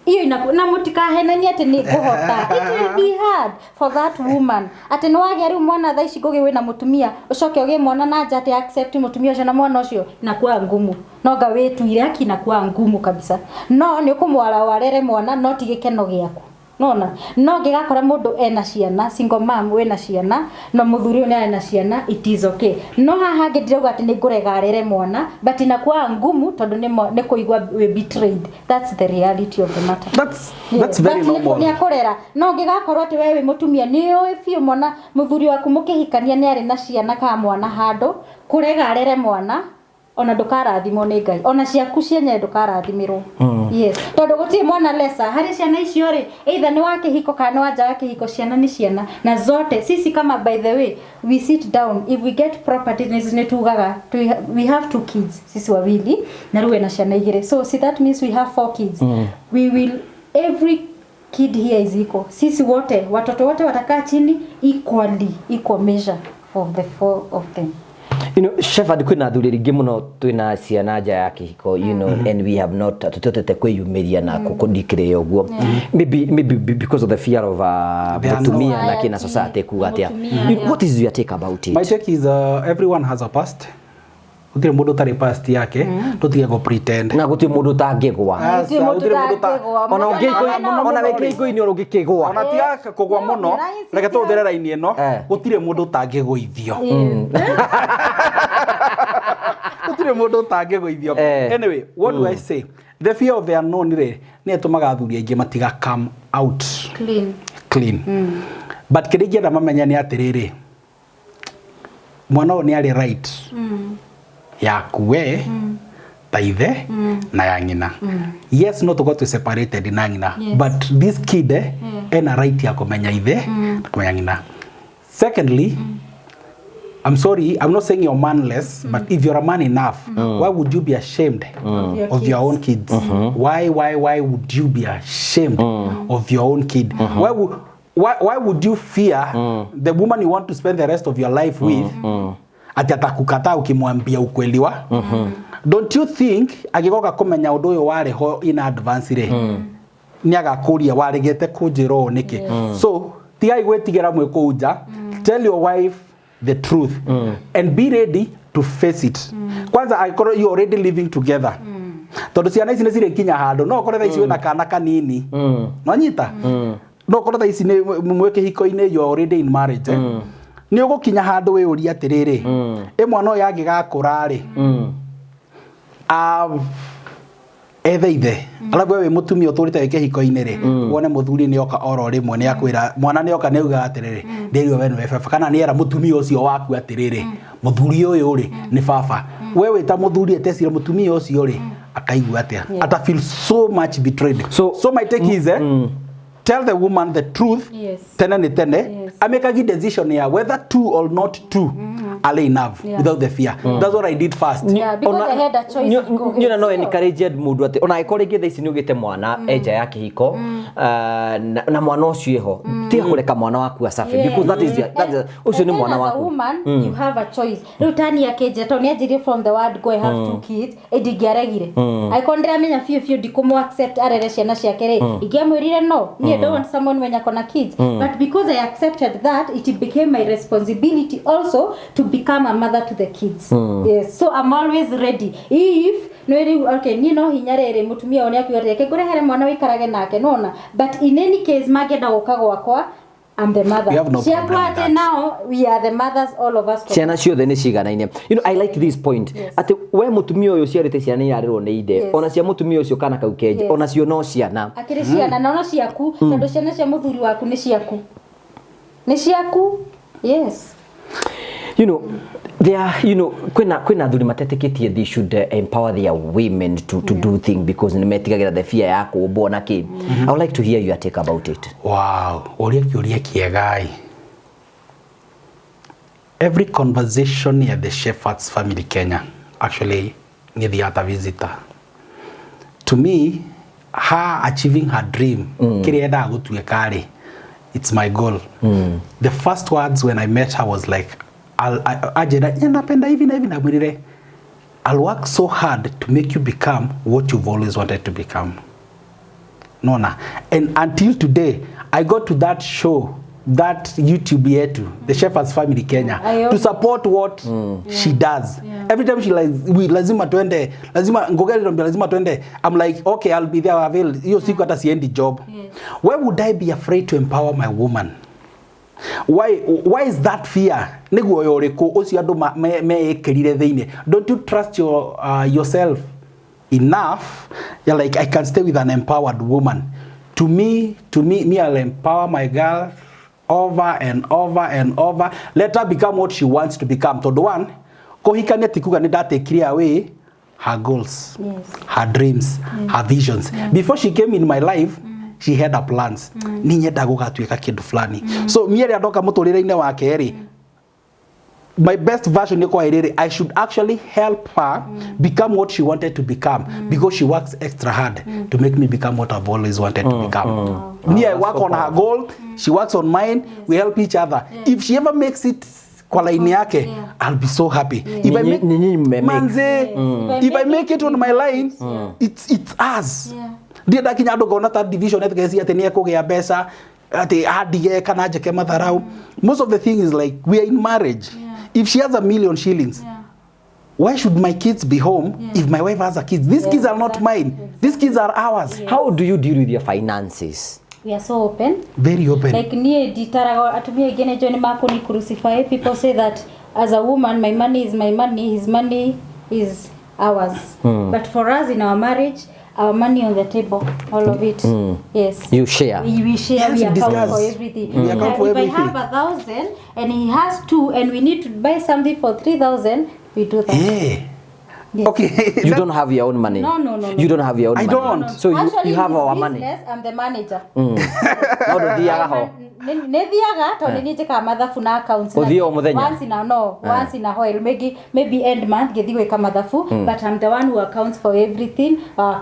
Iyo na mutikahenanie ati ni nguhota. It will be hard for that woman. Ati ni wagĩa rĩu mwana thaa ici ngũgĩ wĩna mũtumia, ũcoke ũgĩe mwana na nja ati accept mũtumia ũcio na mwana ũcio, inakuwa ngumu. No nga wĩtuire aki inakuwa ngumu kabisa. No nĩ ũkũmwara warere mwana no ti gĩkeno gĩaku. Nona no ngĩgakora mũndũ ena ciana, single mom wĩna ciana no mũthuri ũyũ nĩ arĩ na ciana, it is okay. No haha hangĩ ndirauga atĩ nĩ ngũrega arere mwana, but inakuwa ngumu tondũ nĩ kũigua wĩ betrayed. That's the reality of the matter. That's very But normal. nĩ akũrera. No ngĩgakorwo atĩ we wĩ mũtumia nĩ ũĩ biũ mwana mũthuri waku mũkĩhikania nĩ arĩ na ciana kana mwana handũ, kũrega arere mwana ona ndũkarathimwo nĩ Ngai, ona ciaku cienyewe ndũkarathimirwo. Yes, tondũ gũtirĩ mwana lesa harĩ ciana icio rĩ, either nĩ wa kĩhiko kana nĩ wa nja wa kĩhiko, ciana nĩ ciana na zote sisi kama, by the way, we sit down if we get property nĩ tugaga we have two kids sisi wawili na rĩu ena ciana igĩrĩ, so see, that means we have four kids. We will, every kid here is equal. Sisi wote, watoto wote watakaa chini equally, equal measure for the four of them. Shepherd, kwĩna athuri aingĩ mũno twĩna ciana nja ya kĩhiko, and we have not tũtotete kwĩyumĩria na kũndikĩrĩra ũguo, maybe because of the fear of The unknown. mũtumia na kĩna society kuga atĩa. Mũtumia, What is your take about it? My take is everyone has a past. Gũtirĩ mũndũ ũtarĩ past yake, tũtige gũ pretend. Na gũtirĩ mũndũ ũtangĩgwa. Aca, Gũtirĩ mũndũ gũtirĩ mũndũ ũtangĩgwa. Ona ũngĩ ona wĩ kĩhiko-inĩ ona ũngĩkĩgwa. Ona tiga kũgwa No, mũno, nĩ reke tũhũthĩre raini ĩno, Eh. gũtirĩ mũndũ ũtangĩgũithio. Gũtirĩ mũndũ ũtangĩgũithio. Eh. Anyway, what do I say? The fear of the unknown rĩ, nĩ ĩtũmaga athuri aingĩ matiga come out Clean. clean. But kĩrĩa ingĩenda mamenye nĩ atĩrĩrĩ, mwana ũyũ nĩ arĩ right yaku we ta ithe na ya ng'ina. Yes, no tũkorwo twĩ separated na ng'ina, but this kid ena right ya kũmenya ithe na kũmenya ng'ina. Secondly, I'm sorry, I'm not saying you're manless, but if you're a man enough, why would you be ashamed Of your of your own kids? Why would you be ashamed of your own kid? Why would you fear the woman you want to spend the rest of your life with? Ati atakukataa ukimwambia ukweli wa? Don't you think agĩgoka kũmenya ũndũ ũyũ warĩ ho in advance rĩ, nĩ agakũria waregete kũnjĩra ũũ nĩkĩ? So tigai gwĩtigĩra mwĩ kũu nja. Tell your wife the truth and be ready to face it. Kwanza angĩkorwo you already living together, tondũ ciana ici nĩ cirĩkinya handũ, no ũkore thaa ici wĩna kana kanini, no nyita, no ũkore thaa ici nĩ mwĩ kĩhiko-inĩ, you are already in marriage, eh? Nĩ ũgũkinya handũ wĩyũrie atĩrĩrĩ, ĩ mwana ũyũ angĩgakũra rĩ, ethe ithe, alafu we wĩ mũtumia ũtũrĩte wĩ kĩhiko-inĩ rĩ, wone mũthuri nĩ oka oro rĩmwe nĩ akwĩra mwana nĩ oka nĩ auga atĩrĩrĩ, ndĩrĩo we nĩwe baba, kana nĩ era mũtumia ũcio waku atĩrĩrĩ, mũthuri ũyũ rĩ nĩ baba. We wĩ ta mũthuri etecire mũtumia ũcio rĩ, akaigua atĩa? Ata feel so much betrayed. So my take is, tell the woman the truth. Tene nĩ tene. Amekagi decision ya whether to or not to ale enough without the fear. That's what I did first. Yeah, because I had a choice to go. Nyona no encourage mũndũ atĩ ona angĩkorwo rĩngĩ thaa ici nĩ ũgĩte mwana enja ya kĩhiko, na mwana ũcio ĩho, tiga kũreka mwana waku acabe, because that is ũcio nĩ And then mwana as a waku. woman, you have a choice. Rĩu tani akĩnjĩra tondũ nĩ anjĩrire from the word go, I have two kids, ĩ ndingĩaregire. Angĩkorwo ndĩramenya biũ biũ ndikũmũ accept arere ciana ciake rĩ, ingĩamwĩrire no, niĩ don't want someone mwenye akona kids. But because I accepted that, it became my responsibility also to become a mother to the kids. Yes, so I'm always ready. If no rĩu, okay, niĩ no hinya rĩrĩ mũtumia ũyũ nĩakiuga reke ngũrehere mwana ũikarage nake, nona, but in any case mangĩenda gũka gwakwa, I'm the mother. We have no Ciakwa problem with atĩ that. now we are the mothers, all of us. Ciana ciothe nĩ ciganaine. I like this point, atĩ we mũtumia ũyũ ũciarĩte ciana nĩ irarerwo nĩ ithe, ona cia mũtumia ũcio kana kau kenje, ona cio no ciana. Akĩrĩ ciana na no ciaku, tondũ ciana cia mũthuri waku nĩ ciaku, nĩ ciaku, yes. There are, kwĩna athuri matetĩkĩtie they should empower their women to do things because nĩ metigagĩra the fear ya kũmbwo na kĩ. I would like to hear your take about it. Wow, ũria kĩũria kĩega ĩ. Every conversation ya the Shepherds Family Kenya, actually nĩ thiaga ta visitor. To me, her achieving her dream, kĩrĩa endaga gũtuĩka rĩ, it's my goal. The first words when I met her was like, anjĩra, "Napenda hivi na hivi," namwĩrire, "I'll work so hard to make you become what you've always wanted to become." Nona, and until today I go to that show, that YouTube yetu, the Shepherds Family Kenya, Ayo. to support what she does. Every time she like, we lazima tuende, lazima Ngogeli niambia lazima tuende, I'm like, okay, I'll be there, avail hiyo siku hata siendi job. Yes. Why would I be afraid to empower my woman? Why is that fear? Nĩ guoya ũrĩkũ ũcio andũ meĩkĩrire thĩinĩ? Don't you trust yourself enough? You're like, I can stay with an empowered woman. To me, I'll empower my girl over and over and over. Let her become what she wants to become. Tondũ one, kũhikania ti kuga nĩ ndatekire away her goals, Yes. her dreams, her visions. Before she came in my life, she had her plans. Ni nyenda gũgatuĩka kĩndũ fulani. So niĩ rĩrĩa ndoka mũtũrĩre-inĩ wake rĩ, my best version nĩ kwa rĩrĩ, I should actually help her become what she wanted to become, because she works extra hard to make me become what I've always wanted to become. Me, I work on her goal, she works on mine, we help each other. If she ever makes it kwa line yake, I'll be so happy. If I make, Ni nyinyi mmemake. manze, if I make it on my line, it's us. Ndiye ndakinya andũ ngona ta division ethgeci atĩ nĩ ekũgĩa mbeca atĩ andige kana njĩke matharau. Most of the thing is like, we are in marriage. If she has 1 million shillings, why should my kids be home if my wife has a kids? These kids are not mine. These kids are ours. How do you deal with your finances? We are so open. Very open. Like niĩ nditaraga atumia aingĩ nĩ njũĩ nĩ makũni crucify. People say that as a woman, my money is my money, his money is ours. But for us in our marriage, our money on the table, all of it. Yes. You share. We share, Yes, we we account discuss. for everything. We account for If I everything. have 1,000 and he has 2 and we need to buy something for 3,000, we do that. Yeah. Yes. Okay. You don't have your own money. No, no, no, no. You don't have your own I money. don't. So you, Actually, you have in our his money. business, I'm the manager. No ndũthiaga ho. Nĩ thiaga tondũ nĩ njĩkaga mathabu na accounts. Ũthiĩ o mũthenya? Once in a, no, once in a while. Maybe end month ngĩthiĩ gwĩka mathabu, but I'm the one who accounts for everything,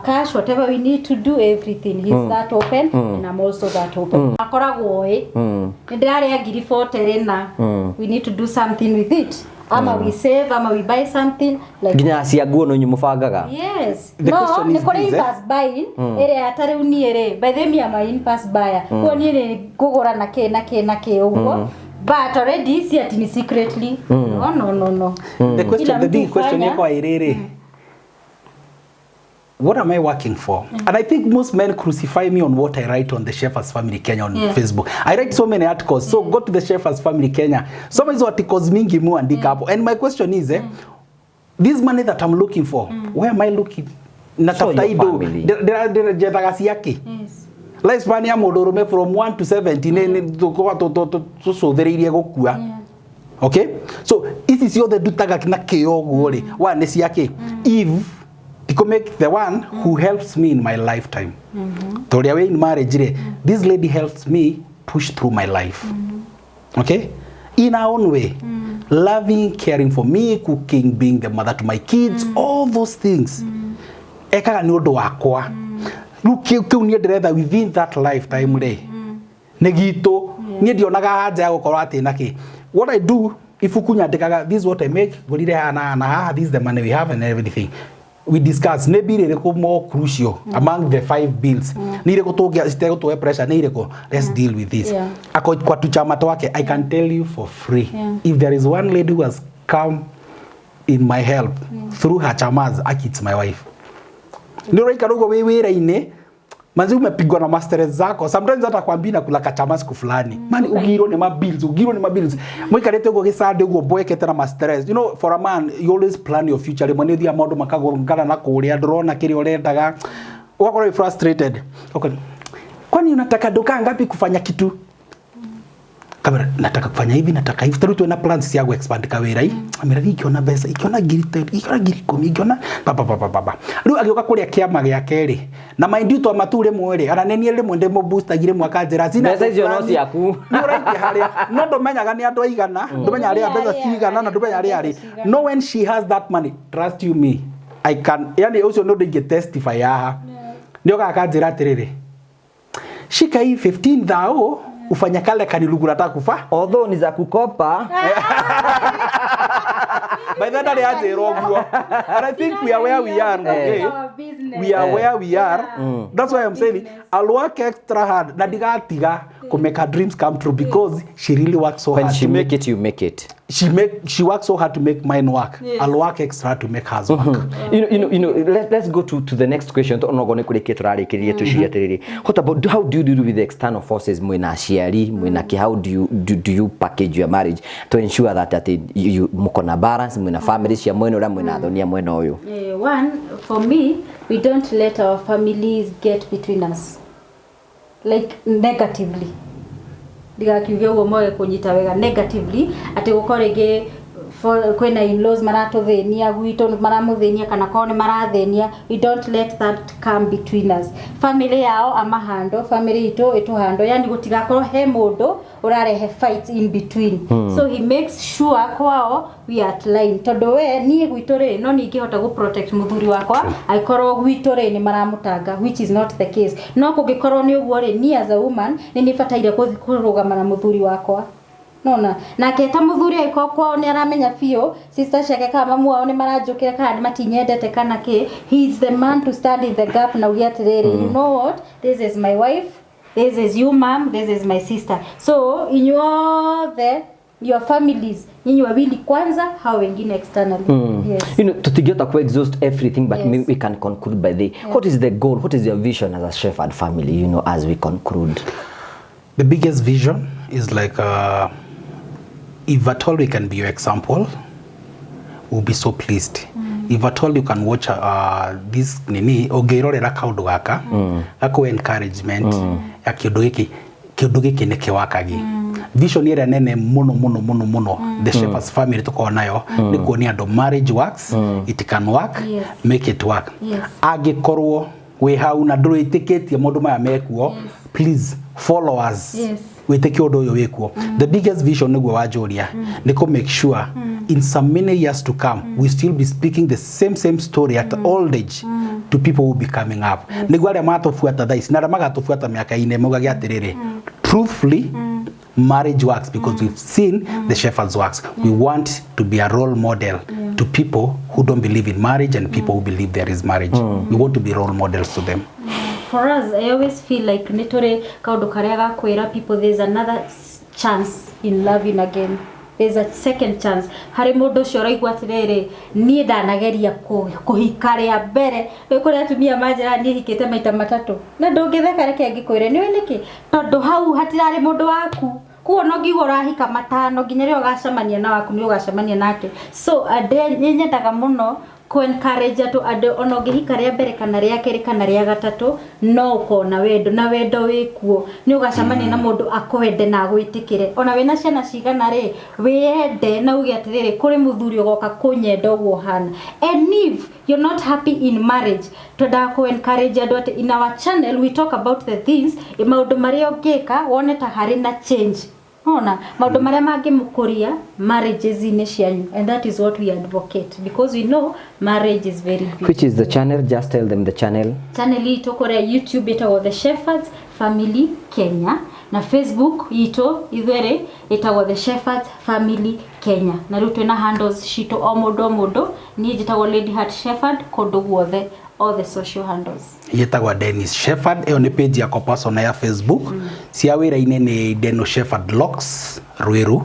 cash, whatever we need to do, everything. He's that open and I'm also that open. Akoragwo ĩ, nĩ ndĩrarĩa ngiri 40 rĩna. We need to do something with it. Ama we save, ama we buy something like Nginya cia nguo no inyuĩ mũbangaga. Yes. The No, question nĩ is kũrĩ this, eh? impulse buying ĩrĩa ta rĩu niĩ rĩ, by the way me am a impulse buyer. Koguo niĩ nĩ ngũgũra na kĩ na kĩ na kĩ ũguo. But already si ati ni secretly. No, no, no, no. The question, Kila the mtu big question hufanya. yako iriri. What am I working for? And I think most men crucify me on what I write on the Shepherds Family Kenya on Facebook. I write so many articles. So go to the Shepherds Family Kenya. Some hizo articles mingi muandika hapo. And my question is, this money that I'm looking for, where am I looking? Natafuta your hii do. family. Ndĩra ciake. Yes. Lifespan ya mũndũ ũrũme from 1 to 70 nĩ tũkoragwo tũcũthĩrĩirie gũkua. Okay? So ici ciothe ndutaga na kĩo ũguo rĩ, wa nĩ ciake. If to make the one who helps me in my lifetime. Tondũ ũrĩa wĩ in marriage rĩ, this lady helps me push through my life. Okay? In her own way. Loving, caring for me, cooking, being the mother to my kids, all those things. Ekaga nĩ ũndũ wakwa. Rĩu kĩu niĩ ndĩretha within that lifetime rĩ, nĩ gitũ. Niĩ ndionaga haja ya gũkorwo atĩ na kĩ. What I do, ibuku nyandĩkaga, this is what I make, ngũrire haha na haha na haha, this is the money we have and everything. We discuss nĩ bill ĩrĩkũ more crucial among the 5 bills. Nĩ irĩkũ citegũtũhe pressure, nĩ irĩkũ? Let's deal with this. Yeah. Ako kwa tuchama twake, I can tell you for free. Yeah. If there is one lady who has come in my help through her chamas, aki it's my wife. Nĩ ũraikara ũguo wĩ wĩra-inĩ, manzi umepigwa na mastress zako. Sometimes hata kwambi na kula kachama siku fulani. Man, ugirwo nĩ ma bills, ugirwo nĩ ma bills. Mũikarĩte ũguo gĩcandĩ ũguo mboekete na ma stress. You know, for a man, you always plan your future. Rĩmwe nĩ ũthiaga maũndũ makagũngana na kũrĩa, ndũrona kĩrĩa ũrendaga. Ũgakorwo wĩ frustrated. Okay. Kwani unataka duka ngapi kufanya kitu? Kamera, nataka kufanya hivi, nataka hivi. Tarĩu twĩna plans cia expand kawĩra i. Amera ikiona mbeca, ikiona ngiri ikiona ngiri 10, ikiona pa pa pa pa pa. Rĩu agĩũka kũrĩa kĩama gĩake rĩ. Na mind you twama tu rĩmwe rĩ, ana nĩ niĩ rĩmwe ndĩmũboostagi rĩmwe akanjĩra sina Mbeca icio no ciaku. Nĩ ũraikia harĩa. No ndũmenyaga nĩ andũ aigana, ndũmenyaga arĩa mbeca cigana na ndũmenyaga arĩa arĩ. No when she has that money, trust you me, I can, yani ũcio nĩ ũndũ ingĩ testify haha. Nĩ okaga akanjĩra atĩrĩrĩ, shika hii 15 thao ufanya kale kanilugura takufa. Although ni za kukopa. By the way, anjĩra ũguo. And I think we are where we are, okay? Our business. We are where we are. That's why I'm saying I'll work extra hard na ndigatiga ku make her dreams come true, because she really works so When hard she to make it, you make it. She works so hard to make mine work. I'll work extra to make hers work. Let's go to the next question. To onogo nĩ kũrĩkia tũrarĩkĩrĩria tũcirie atĩrĩrĩ. What about, how do you deal with the external forces, mwĩna aciari, mwĩna kĩ, how do you package your marriage to ensure that atĩ you mũko na balance, mwĩna family cia mwena ũrĩa, mwĩna athonia mwena ũyũ? One, for me, we don't let our families get between us, like negatively. Ndigakiuge ũguo moge kũnyita wega, negatively atĩ gũkorwo rĩngĩ kwĩna in-laws maratũthĩnia gwitũ, maramũthĩnia, kana korwo nĩ marathĩnia, we don't let that come between us. Family yao amahando, family itũ ĩtũhando, yani gũtigakorwo he mũndũ ũrarehe fights in between. So he makes sure kwao we are at line, tondũ we niĩ gwitũ rĩ, no ningĩhota gũ protect mũthuri wakwa angĩkorwo gwitũ rĩ nĩ maramũtanga, which is not the case. No kũngĩkorwo nĩ ũguo rĩ, niĩ as a woman nĩ nĩbataire kũrũgama na mũthuri wakwa. Nona nake ta mũthuri angĩkorwo kwao nĩ aramenya biũ sister ciake kana mamu wao nĩ maranjũkĩra kana nĩ matinyendete kana kĩ, he is the man to stand in the gap na uge atĩrĩrĩ, "You know what? This is my wife, this is you mom, this is my sister. So inyuothe, your families, nyinyi wawili kwanza, hao wengine externally." Yes. Tutingĩhota ku exhaust everything, but maybe we can conclude by the what is the goal, what is your vision as a Shepherd family, as we conclude? The biggest vision is like, if at all we can be your example, we'll be so pleased. If at all you can watch this nini, ũngĩrorera kaũndũ gaka gakũ encouragement ya kĩũndũ gĩkĩ nĩ kĩwakagi. Vision ĩrĩa nene mũno mũno mũno mũno the Shepherds family tũkoragwo nayo nĩ kuonia andũ marriage works, it can work, make it work. Angĩkorwo wĩ hau na ndũrĩtĩkĩtie maũndũ maya mekuo, please follow us, wĩtĩkie ũndũ ũyũ wĩkuo. The biggest vision, nĩguo wanjũria, nĩ kũ make sure in some many years to come we still be speaking the same same story at old age to people who be coming up, nĩguo arĩa matũbuata thaa ici na arĩa magatũbuata mĩaka-inĩ maugage atĩrĩrĩ, "Truthfully, marriage works because we've seen the Shepherds works." We want to be a role model to people who don't believe in marriage and people who believe there is marriage. We want to be role models to them. For us, I always feel like nĩ tũrĩ kaũndũ karĩa gakwĩra people there's another chance in loving again, there's a second chance. Harĩ mũndũ ũcio ũraigua atĩrĩrĩ, niĩ ndanageria kũhika rĩa mbere. Rĩu kũrĩ atumia manjĩraga, "Niĩ hikĩte maita matatũ," na ndũngĩtheka, reke ngĩkwĩre nĩũĩ nĩkĩ, tondũ hau hatirarĩ mũndũ waku. Kuo no ngiuga ũrahika matano nginya rĩrĩa ũgacemania na waku, nĩ ũgacemania nake. So andĩ nĩ nyendaga mũno kũ encourage andũ ona ũngĩhika rĩa mbere kana rĩa kerĩ kana rĩa gatatũ, no ũkona wendo na wendo wĩkuo, nĩ ũgacemania na mũndũ akwende na agwĩtĩkĩre. Ona wĩna ciana cigana rĩ, wĩyende na uge atĩrĩrĩ, kũrĩ mũthuri ũgoka kũnyenda ũguo ũhana. And if you're not happy in marriage, twendaga kũ encourage andũ atĩ in our channel we talk about the things, maũndũ marĩa ũngĩka wone ta harĩ na change, ona maũndũ marĩa mangĩmũkũria marriages-inĩ cianyu, and that is what we advocate because we know marriage is very beautiful. Which is the channel? Just tell them the channel. Channel itũ kũrĩa YouTube ĩtagwo The Shepherds Family Kenya, na Facebook itũ ithuerĩ ĩtagwo The Shepherds Family Kenya. Na rĩu twĩna handles citũ o mũndũ o mũndũ. Niĩ njĩtagwo Lady Heart Shepherd kũndũ guothe, all the social handles. Yetagwa Dennis Shepherd, ĩyo nĩ page yakwa personal ya Facebook. Cia wĩra-inĩ nĩ Deno Shepherd Locks Ruiru,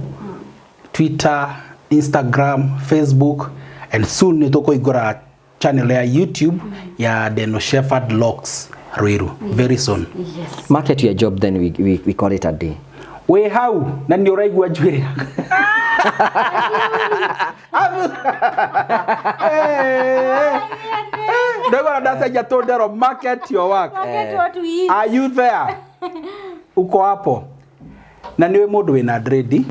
Twitter, Instagram, Facebook, and soon nĩ tũkũhingũra channel ya YouTube ya Deno Shepherd Locks Ruiru very soon. Yes. Market your job, then we call it a day. Wĩ hau na nĩ ũraigua njuĩrĩ ndaigua ndacenjia tũndero. Market your work. Market what we eat. Are you there? Uko hapo na niwe mundu wina dread,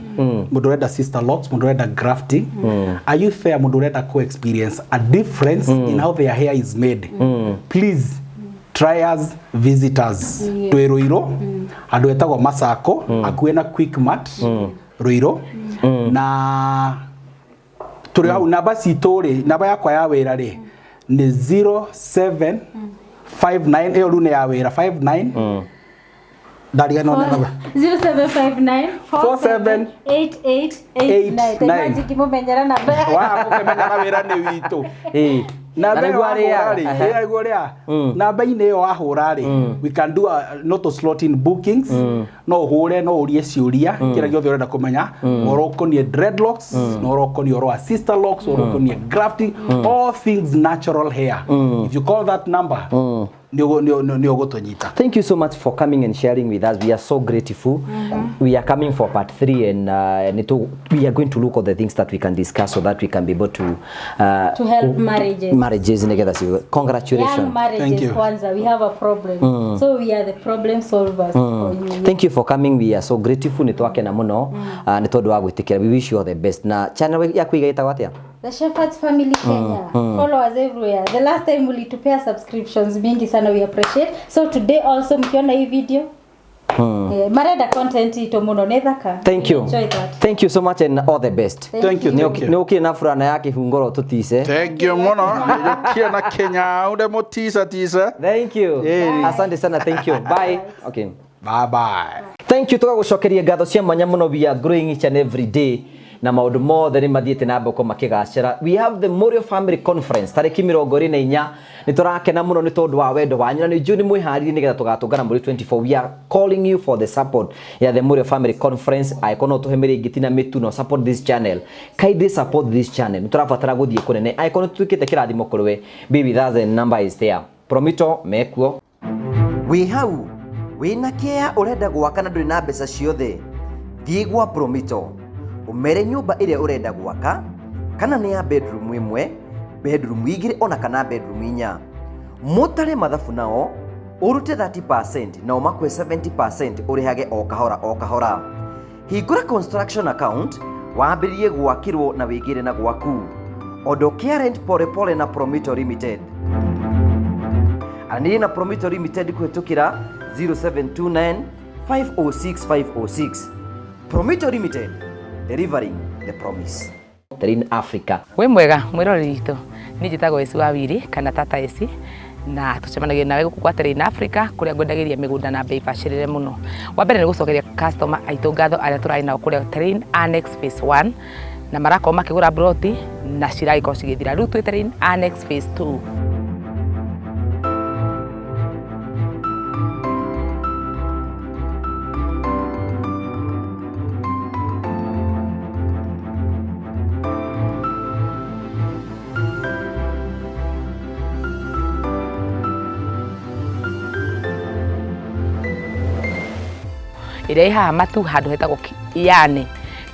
mundu urenda sister locks, mundu urenda grafting, are you there? Mundu urenda ku experience a difference in how their hair is made, please try us, visit us. Twĩ Ruiru, handũ etagwo Masako, hakuhĩ na Quickmart Ruiru, na tũrĩ hau. Namba citũ rĩ, namba yakwa ya wĩra rĩ nĩ 0759, ĩyo rĩu nĩ ya wĩra, 59, ndariganĩrwo nĩ namba. 0759 47 8889. 89. Imagine ngĩmũmenyera namba. Wa gũkĩmenyaga wĩra nĩ witũ. Namba Na ĩyo nĩguo wahũra rĩ, arĩaga. ĩyo nĩguo arĩaga. Namba-inĩ ĩyo wahũra rĩ, we can do a, not to slot in bookings. No ũhũre, no ũrie ciũria kĩrĩa gĩothe ũrenda kũmenya, ũhoro ũkoniĩ dreadlocks, na ũhoro ũkoniĩ ũhoro wa sister locks, ũhoro ũkoniĩ grafting, all things natural hair. If you call that number, nĩ ũgũtũnyita. Thank you so much for coming and sharing with us. We are so grateful. We are coming for part 3 and we are going to look at the things that we can discuss so that we can be able to To help marriages. Marriages nigetha congratulations. Young marriages. Thank you. Kwanza we have a problem. So we are the problem solvers for you. Thank you for coming. We are so grateful. Nĩ twakena mũno nĩ tondũ wa gwĩtĩkĩra. We wish you all the best. Na channel yaku ĩgĩtagwo atĩa? The Shepherds Family Kenya. Follow us everywhere. The last time ulitupea subscriptions mingi sana, we appreciate. So today also mkiona hii video, marenda content ito muno nĩ thaka. Thank you. Enjoy that. Thank you so much and all the best. Thank you, thank you. Nĩ ũkire na burana ya kĩhungoro tũtice. Thank you mũno. Nĩũkire na kĩnyau ndĩmũtica tica. Thank you. Yeah. Asante sana. Thank you. Bye. Okay. Bye bye. Thank you. Tũgagũcokeria ngatho cia mwanya mũno. We are growing each and every day na maũndũ mothe nĩ mathiĩte na mbere makĩgacĩra. We have the Morio Family Conference tarĩki 24. Nĩ tũrakena mũno nĩ tondũ wa wendo wanyu na nĩ njũĩ nĩ mwĩharĩrie nĩgetha tũgatũngana mweri 24. We are calling you for the support ya the Morio Family Conference. Angĩkorwo no ũtũhe mĩrĩngĩti na mĩtu, no support this channel, kindly support this channel. Nĩ tũrabatara gũthiĩ kũnene. Angĩkorwo nĩ tũtuĩkĩte kĩrathimo kũrĩ we, be with us and number is there. Promito mekuo. Wĩ hau wĩna kĩa ũrenda gwaka na ndũrĩ na mbeca ciothe, thiĩ gwa Promito ũmere nyũmba ĩrĩa ũrenda gwaka, kana nĩ ya bedroom ĩmwe, bedroom igĩrĩ, ona kana bedroom inya. Mũtare mathabu nao ũrute 30% nao makue 70%, ũrĩhage o kahora o kahora. Hingũra construction account wambĩrĩrie gwakĩrwo na wĩgĩre na gwaku. Ondokea rent pole pole na Promito Limited. Aranĩria na Promito Limited kũhĩtũkĩra 0729 506 506. Promito Limited, delivering the promise. In Africa. Wĩ mwega mwĩroreri witũ, niĩ njĩtagwo Esi wa Wiri kana Tata Esi, na tũcemanagia nawe gũkũ gwa Terrain Africa kũrĩa ngwendagĩria mĩgũnda na bei bacĩrĩre mũno. Wa mbere nĩ gũcokeria customer aitũ ngatho arĩa tũrarĩ nao kũrĩa Terrain Annex Phase 1, na marakorwo makĩgũra broti na ciragĩkorwo cigĩthira. Rĩu twĩ Terrain Annex Phase 2. Ĩrĩa ĩ haha matu handũ hetagwo yani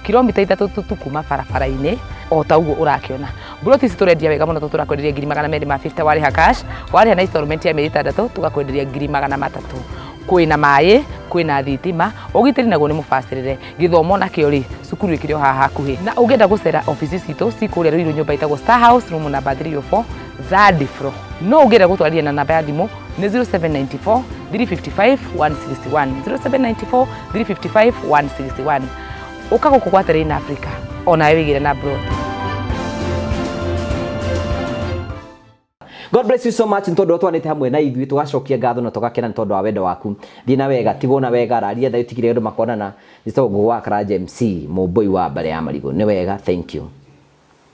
kilomita 3 tu kuma barabara-inĩ o ta ũguo ũrakĩona. Broti ici tũrendia wega mũno, tũrakwenderia 250,000 warĩha cash, warĩha na installment ya mĩeri 6 tũgakwenderia 300,000. Kwĩna maĩ, kwĩna thitima, ũgitĩri naguo nĩ mũbacĩrĩre. Gĩthomo nakĩo rĩ, cukuru ĩkĩrĩ o haha hakuhĩ. Na ũngĩenda gũcera obici citũ ci kũrĩa Ruiru, nyũmba ĩtagwo Star House, room number 304, third floor. No ũngĩenda gũtwarĩria na namba ya thimũ nĩ 0794 355 161, 0794 355 161. Ũka gũkũ gwa Terrain Africa onawe wĩgĩre na broti. God bless you so much nĩ tondũ twanĩte hamwe na ithuĩ, tũgacokia ngatho na tũgakena nĩ tondũ wa wendo waku. Thiĩ na wega, tigwo na wega, raria thayũ, tigire andũ makonana. Njĩtagwo Ngũgũ wa Karanja MC, mũmbũi wa mbare ya marigũ. Nĩ wega, thank you.